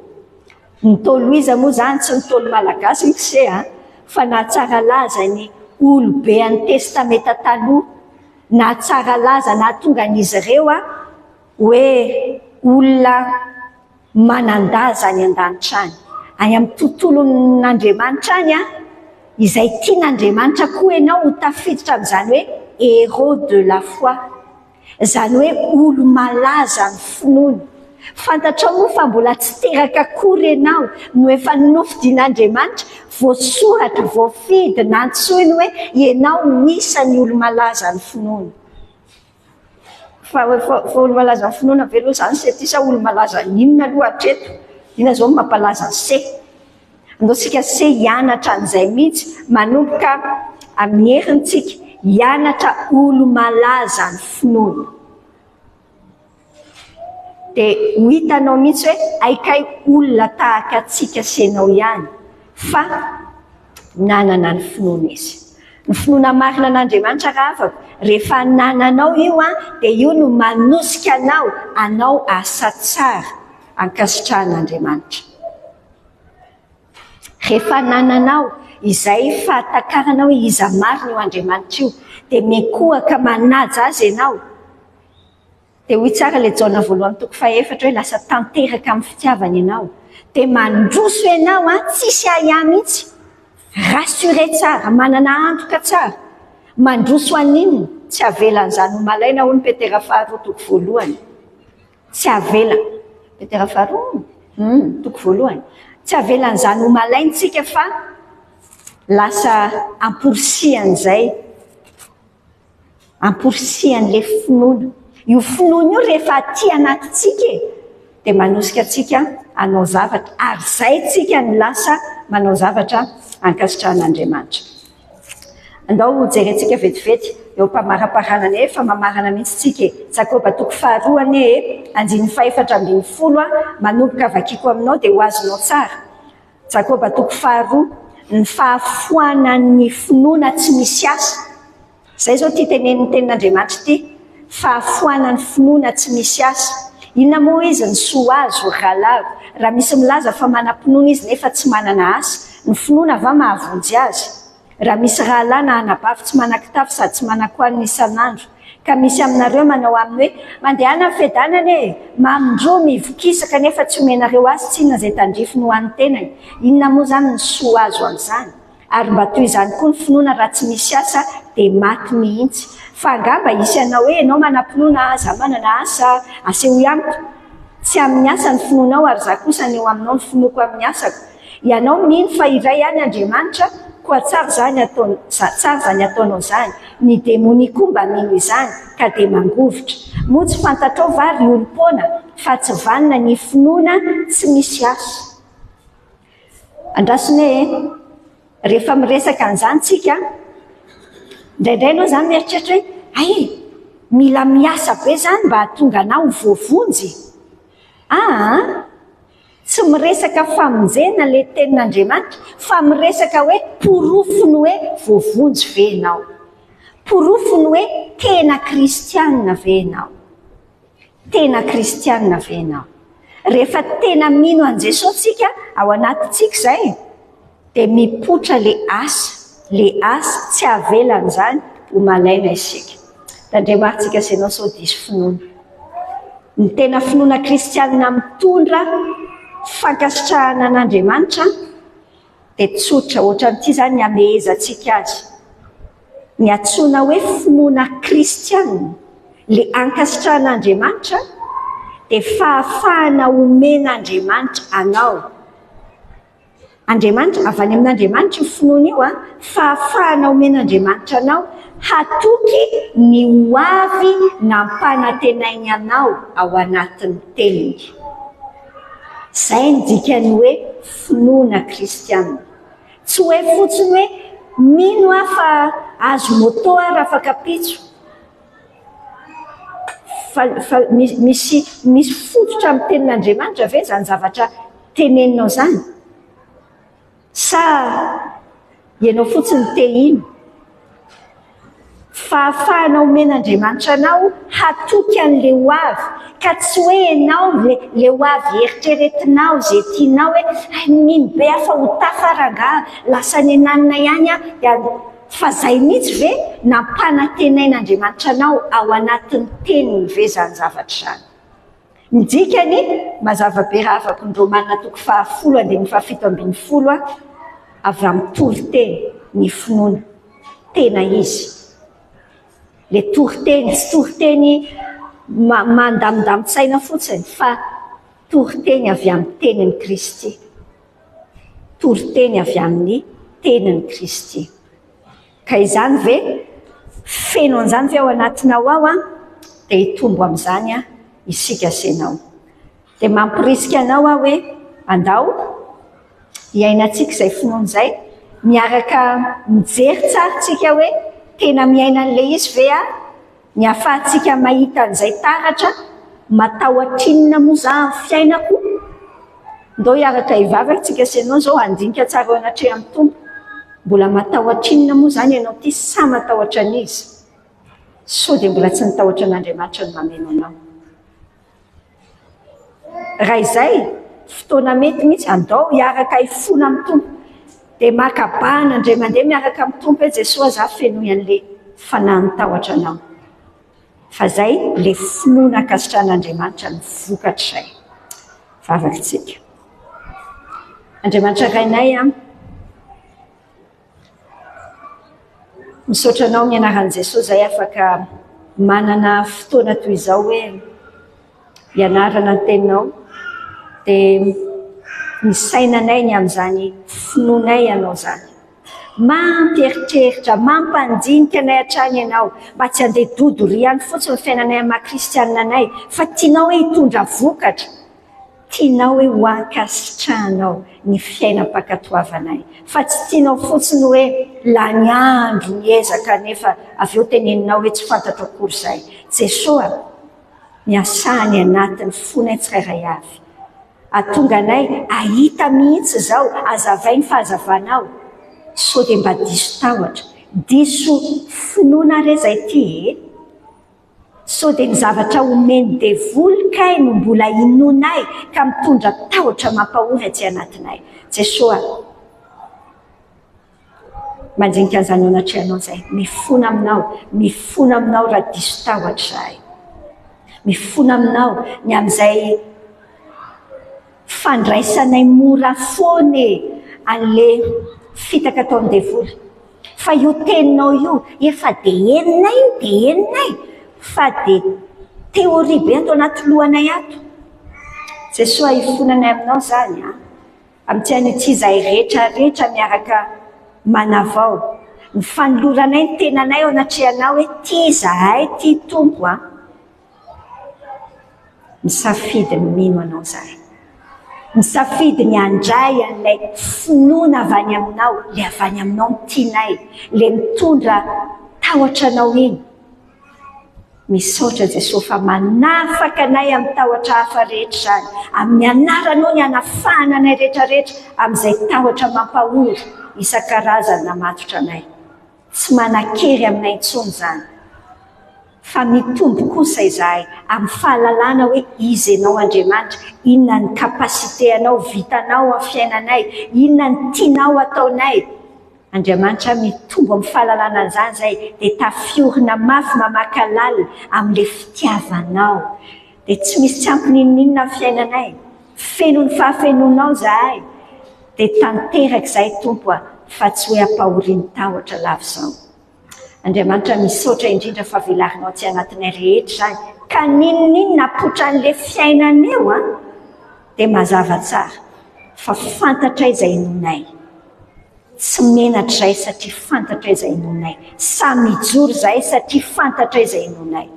Speaker 1: Ny Ntaolo iza moa izany? Tsy ny Ntaolo malagasy mihitsy a, fa nahatsara laza ny olobe an'ny Testamenta Taloha, nahatsara laza, nahatonga an'izy ireo hoe olona manan-daza any an-danitra any. Any amin'ny tontolon'Andriamanitra any, izay tian'Andriamanitra koa ianao ho tafiditra amin'izany hoe héros de la foi. Izany hoe olo-malaza ny finoana. Fantatrao moa fa mbola tsy teraka akory ianao no efa nofidin'Andriamanitra, voasoratra, voafidy, nantsoiny hoe ianao ho isan'ny olo-malaza ny finoana. Fa fa olo-malaza ny finoana ve aloha izany se ty sa olo-malaza ny inona aloha hatreto? Inona izao no mampalaza ny se? Andao tsika se hianatra an'izay mihitsy, manomboka amin'ny heriny tsika, hianatra olo-malaza ny finoana. Dia ho hitanao mihitsy hoe hay kay olona tahaka antsika sy ianao ihany fa nanana ny finoana izy. Ny finoana marina an'Andriamanitra rahavako, rehefa anananao io an, dia io no manosika anao hanao asa tsara ankasitrahan'Andriamanitra. Rehefa anananao izay fahatakarana hoe iza marina io Andriamanitra io, dia mikohaka manaja Azy ianao. Dia hoy tsara ilay Jaona voalohany toko fahefatra hoe lasa tanteraka amin'ny fitiavana ianao. Dia mandroso ianao an, tsisy ahiahy mihitsy. Rassuré tsara, manana antoka tsara. Mandroso haninona? Tsy avelan'izany ho malaina hoy ny Petera faharoa toko voalohany. Tsy avela, Petera faharoa, hum, toko voalohany. Tsy avelan'izany ho malaintsika fa lasa amporisihan'izay. Amporisihan'ilay finoana. Io finoana io rehefa aty anatintsika e, dia manosika antsika hanao zavatra, ary izay tsika no lasa manao zavatra ankasitrahan'Andriamanitra. Andao ho jerentsika vetivety eo am-pamaraparana anie, efa mamarana mihitsy tsika e. Jakoba toko faharoa anie e, andininy fahefatra ambin'ny folo, manomboka vakiko aminao dia ho azonao tsara. Jakoba toko faharoa, ny fahafoanan'ny finoana tsy misy asa. Izay izao ity tenenin'ny tenin'Andriamanitra ity, fahafoanan'ny finoana tsy misy asa. Inona moa izy ny soa azo, ry rahalahiko, raha misy milaza fa manam-pinoana izy nefa tsy manana asa? Ny finoana va mahavonjy azy? Raha misy rahalahy na anabavy tsy manan-kitafy sady tsy manan-kohanina isan'andro, ka misy aminareo manao aminy hoe, Mandehana amin'ny fiadanana e! Mamindroa, mivokisa, kanefa tsy omenareo azy tsinona izay tandrifiny ho an'ny tenany, inona moa izany ny soa azo amin'izany? Ary mba toy izany koa ny finoana raha tsy misy asa dia maty mihitsy. Fa angamba hisy hanao hoe, Ianao manam-pinoana, izaho manana asa, asehoy amiko tsy amin'ny asa ny finoanao ary izaho kosa haneho aminao ny finoako amin'ny asako. Ianao mino fa iray ihany Andriamanitra, koa tsara izany ataon, tsara izany ataonao izany. Ny demonia koa mba mino izany, ka dia mangovitra. Moa tsy fantatrao va, ry olom-poana, fa tsy vanona ny finoana tsy misy asa? Andraso anie e! Rehefa miresaka an'izany tsika, indraindray aloha izany mieritreritra hoe, hay e! Mila miasa be izany mba hahatonga anà ho voavonjy. Aa! Tsy miresaka famonjena ilay tenin'Andriamanitra fa miresaka hoe porofon'ny hoe voavonjy ve ianao? Porofon'ny hoe tena kristianina ve ianao? Tena kristianina ve ianao? Rehefa tena mino an'i Jesosy tsika, ao anatintsika izay, dia mipoitra ilay asa, ilay asa tsy avelan'izany ho malaina isika. Tandremo ary tsika sy ianao sao diso finoana. Ny tena finoana kristianina mitondra fankasitrahana an'Andriamanitra dia tsotra, ohatran'ity izany ny hamehezantsika azy. Ny antsoina hoe finoana kristianina, ilay ankasitrahan'Andriamanitra, dia fahafahana omen'Andriamanitra anao. Andriamanitra, avy any amin'Andriamanitra io finoana io an, fahafahana omen'Andriamanitra anao hatoky ny ho avy nampanantenainy anao ao anatin'ny Teniny. Izay ny dikan'ny hoe finoana kristiana. Tsy hoe fotsiny hoe mino aho fa azo moto aho rafakapitso. Fa, fa misy, misy fototra amin'ny Tenin'Andriamanitra ve izany zavatra teneninao izany? Sa ianao fotsiny te hino? Fahafahana omen'Andriamanitra anao hatoky an'ilay ho avy, ka tsy hoe ianao ilay ilay ho avy eritreretinao, izay tianao hoe hay mino be aho fa ho tafa rangaha, lasa any ananona ihany aho, dia fa izay mihitsy ve nampanantenain'Andriamanitra anao ao anatin'ny teniny ve izany zavatra izany? Ny dikany, mazava be raha afaka ny Romana toko fahafolo andininy fahafito ambinifolo avy amin'ny toriteny ny finoana. Tena izy. Ilay toriteny, tsy toriteny mandamindamin-tsaina fotsiny fa toriteny avy amin'ny tenin'i Kristy. Toriteny avy amin'ny tenin'i Kristy. Ka izany ve, feno an'izany ve ao anatinao ao an, dia hitombo amin'izany an, isika sy ianao. Dia mamporisika anao aho hoe, andao hiainantsika izay finoana izay, miaraka mijery tsara tsika hoe tena miaina an'ilay izy ve aho, ny ahafahantsika mahita an'izay taratra, matahotra inona moa za amin'ny fiainako? Ndao hiaraka hivavaka tsika sy ianao izao handinika tsara eo anatrehan'ny Tompo. Mbola matahotra inona moa izany ianao ity sa matahotra an'iza? Sao dia mbola tsy ny tahotra an'Andriamanitra no mameno anao? Raha izay, fotoana mety mihitsy, andao hiaraka hifona amin'ny Tompo. Dia maka bahana indray mandeha miaraka amin'ny Tompo hoe Jesoa za fenoy an'ilay fanahin'ny tahotra anao. Fa izay ilay finoana ankasitrahan'Andriamanitra ny vokatr'izay. Vavaka isika. Andriamanitra Rainay a, misaotra anao amin'ny anaran'i Jesosy izay afaka manana fotoana toy izao hoe hianarana ny teninao dia misainanay ny amin'izany finoanay anao izany. Mampieritreritra, mampandinika anay hatrany ianao mba tsy handeha dodoria any fotsiny ny fiainanay amin'ny maha kristianina anay fa tianao hoe hitondra vokatra. Tianao hoe ho ankasitrahanao ny fiainam-pankatoavanay, fa tsy tianao fotsiny hoe lany andro miezaka nefa avy eo teneninao hoe tsy fantatro akory izay. Jesoa, miasà any anatin'ny fonay tsirairay avy. Ahatonga anay hahita mihitsy izao, hazavay ny fahazavanao. Sao dia mba diso tahotra, diso finoana re izay ity e? Sao dia ny zavatra omen'ny devoly kay no mbola inoanay ka mitondra tahotra mampahory aty anatinay. Jesoa a! Mandinika an'izany eo anatrehanao izay. Mifona aminao, mifona aminao raha diso tahotra izahay. Mifona aminao ny amin'izay fandraisanay mora foana e an'le fitaka ataon'ny devoly. Fa io teninao io efa dia henonay io dia henonay fa dia théorie be ato anaty lohanay ato. Jesoa hifonanay aminao izany an. Amin'ity anio ity izahay rehetra rehetra miaraka manavao ny fanoloranay ny tenanay eo anatrehanao hoe tia izahay tia Tompo an. Misafidy ny mino anao izahay. Misafidy ny handray an'ilay finoana avy any aminao, ilay avy any aminao no tianay, ilay mitondra tahotra anao iny. Misaotra Jesoa fa manafaka anay amin'ny tahotra hafa rehetra izany. Amin'ny anaranao ny hanafahana anay rehetra rehetra amin'izay tahotra mampahory isan-karazany namatotra anay. Tsy manan-kery aminay intsony izany. Fa mitombo kosa izahay amin'ny fahalalana hoe iza ianao Andriamanitra, inona ny capacité anao, vitanao amin'ny fiainanay, inona ny tianao ataonay. Andriamanitra mitombo amin'ny fahalalana an'izany izay dia tafiorina mafy mamaka lalina amin'ilay fitiavanao. Dia tsy misy tsy ampy n'inon'inona amin'ny fiainanay. Feno ny fahafenoanao izahay. Dia tanteraka izahay Tompo a, fa tsy hoe ampahorian'ny tahotra lava izao. Andriamanitra misaotra indrindra fa velarinao aty anatinay rehetra izany ka n'inon'inona apotran'ilay fiainana eo an, dia mazava tsara fa fantatray izay inoanay. Tsy menatra izahay satria fantatray izay inoanay. Samy mijoro izahay satria fantatray izay inoanay.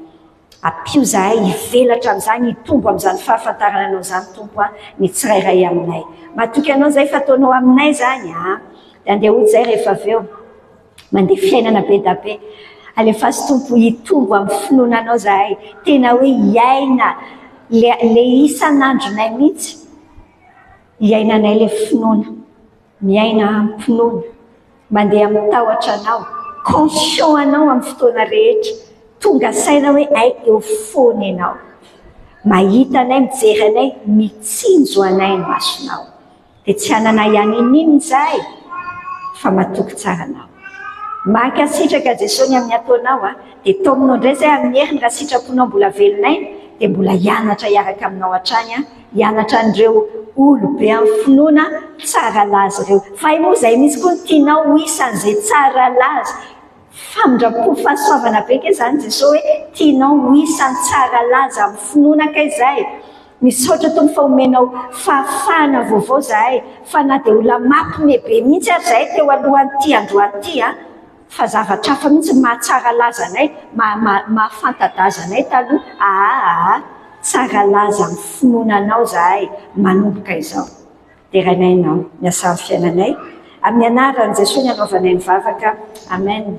Speaker 1: Ampio izahay hivelatra amin'izany, hitombo amin'izany fahafantarana Anao izany, Tompo a, ny tsirairay aminay. Matoky Anao izahay fa ataonao aminay izany a. Dia andeha hody izahay rehefa avy eo. Mandeha fiainana be da be. Alefaso Tompo hitombo amin'ny finoana Anao izahay. Tena hoe hiaina ilay isan'andronay mihitsy. Hiainanay ilay finoana. Miaina amim-pinoana, mandeha amin'ny tahotra Anao, conscient Anao amin'ny fotoana rehetra, tonga saina hoe hay eo foana Ianao. Mahita anay, mijery anay, mitsinjo anay ny masonao. Dia tsy hanana ahiahy n'inon'inona izahay fa matoky tsara Anao. Mankasitraka Jesoa ny amin'ny ataonao a! Dia taominao indray izahay amin'ny heriny raha sitraponao mbola velon'aina dia mbola hianatra hiaraka aminao hatrany a! Hianatra an'ireo olobe amin'ny finoana tsara laza ireo. Fa hay moa izay mihitsy koa no tianao ho isan'izay tsara laza. Famindram-po fahasoavana be kay izany Jesoa hoe tianao ho isan'ny tsara laza amin'ny finoana kay izahay. Misaotra Tompo fa omenao fahafahana vaovao izahay fa na dia olona mapme be mihitsy ary izahay teo alohan'ity androany ity an. Fa zavatra hafa mihitsy ny maha tsara laza anay, maha fanta-daza anay taloha, aa aa, tsara laza amin'ny finoana anao zahay manomboka izao. Derainay Ianao, miasa amin'ny fiainanay. Amin'ny anaran'i Jesoa ny anaovanay ny vavaka. Amen.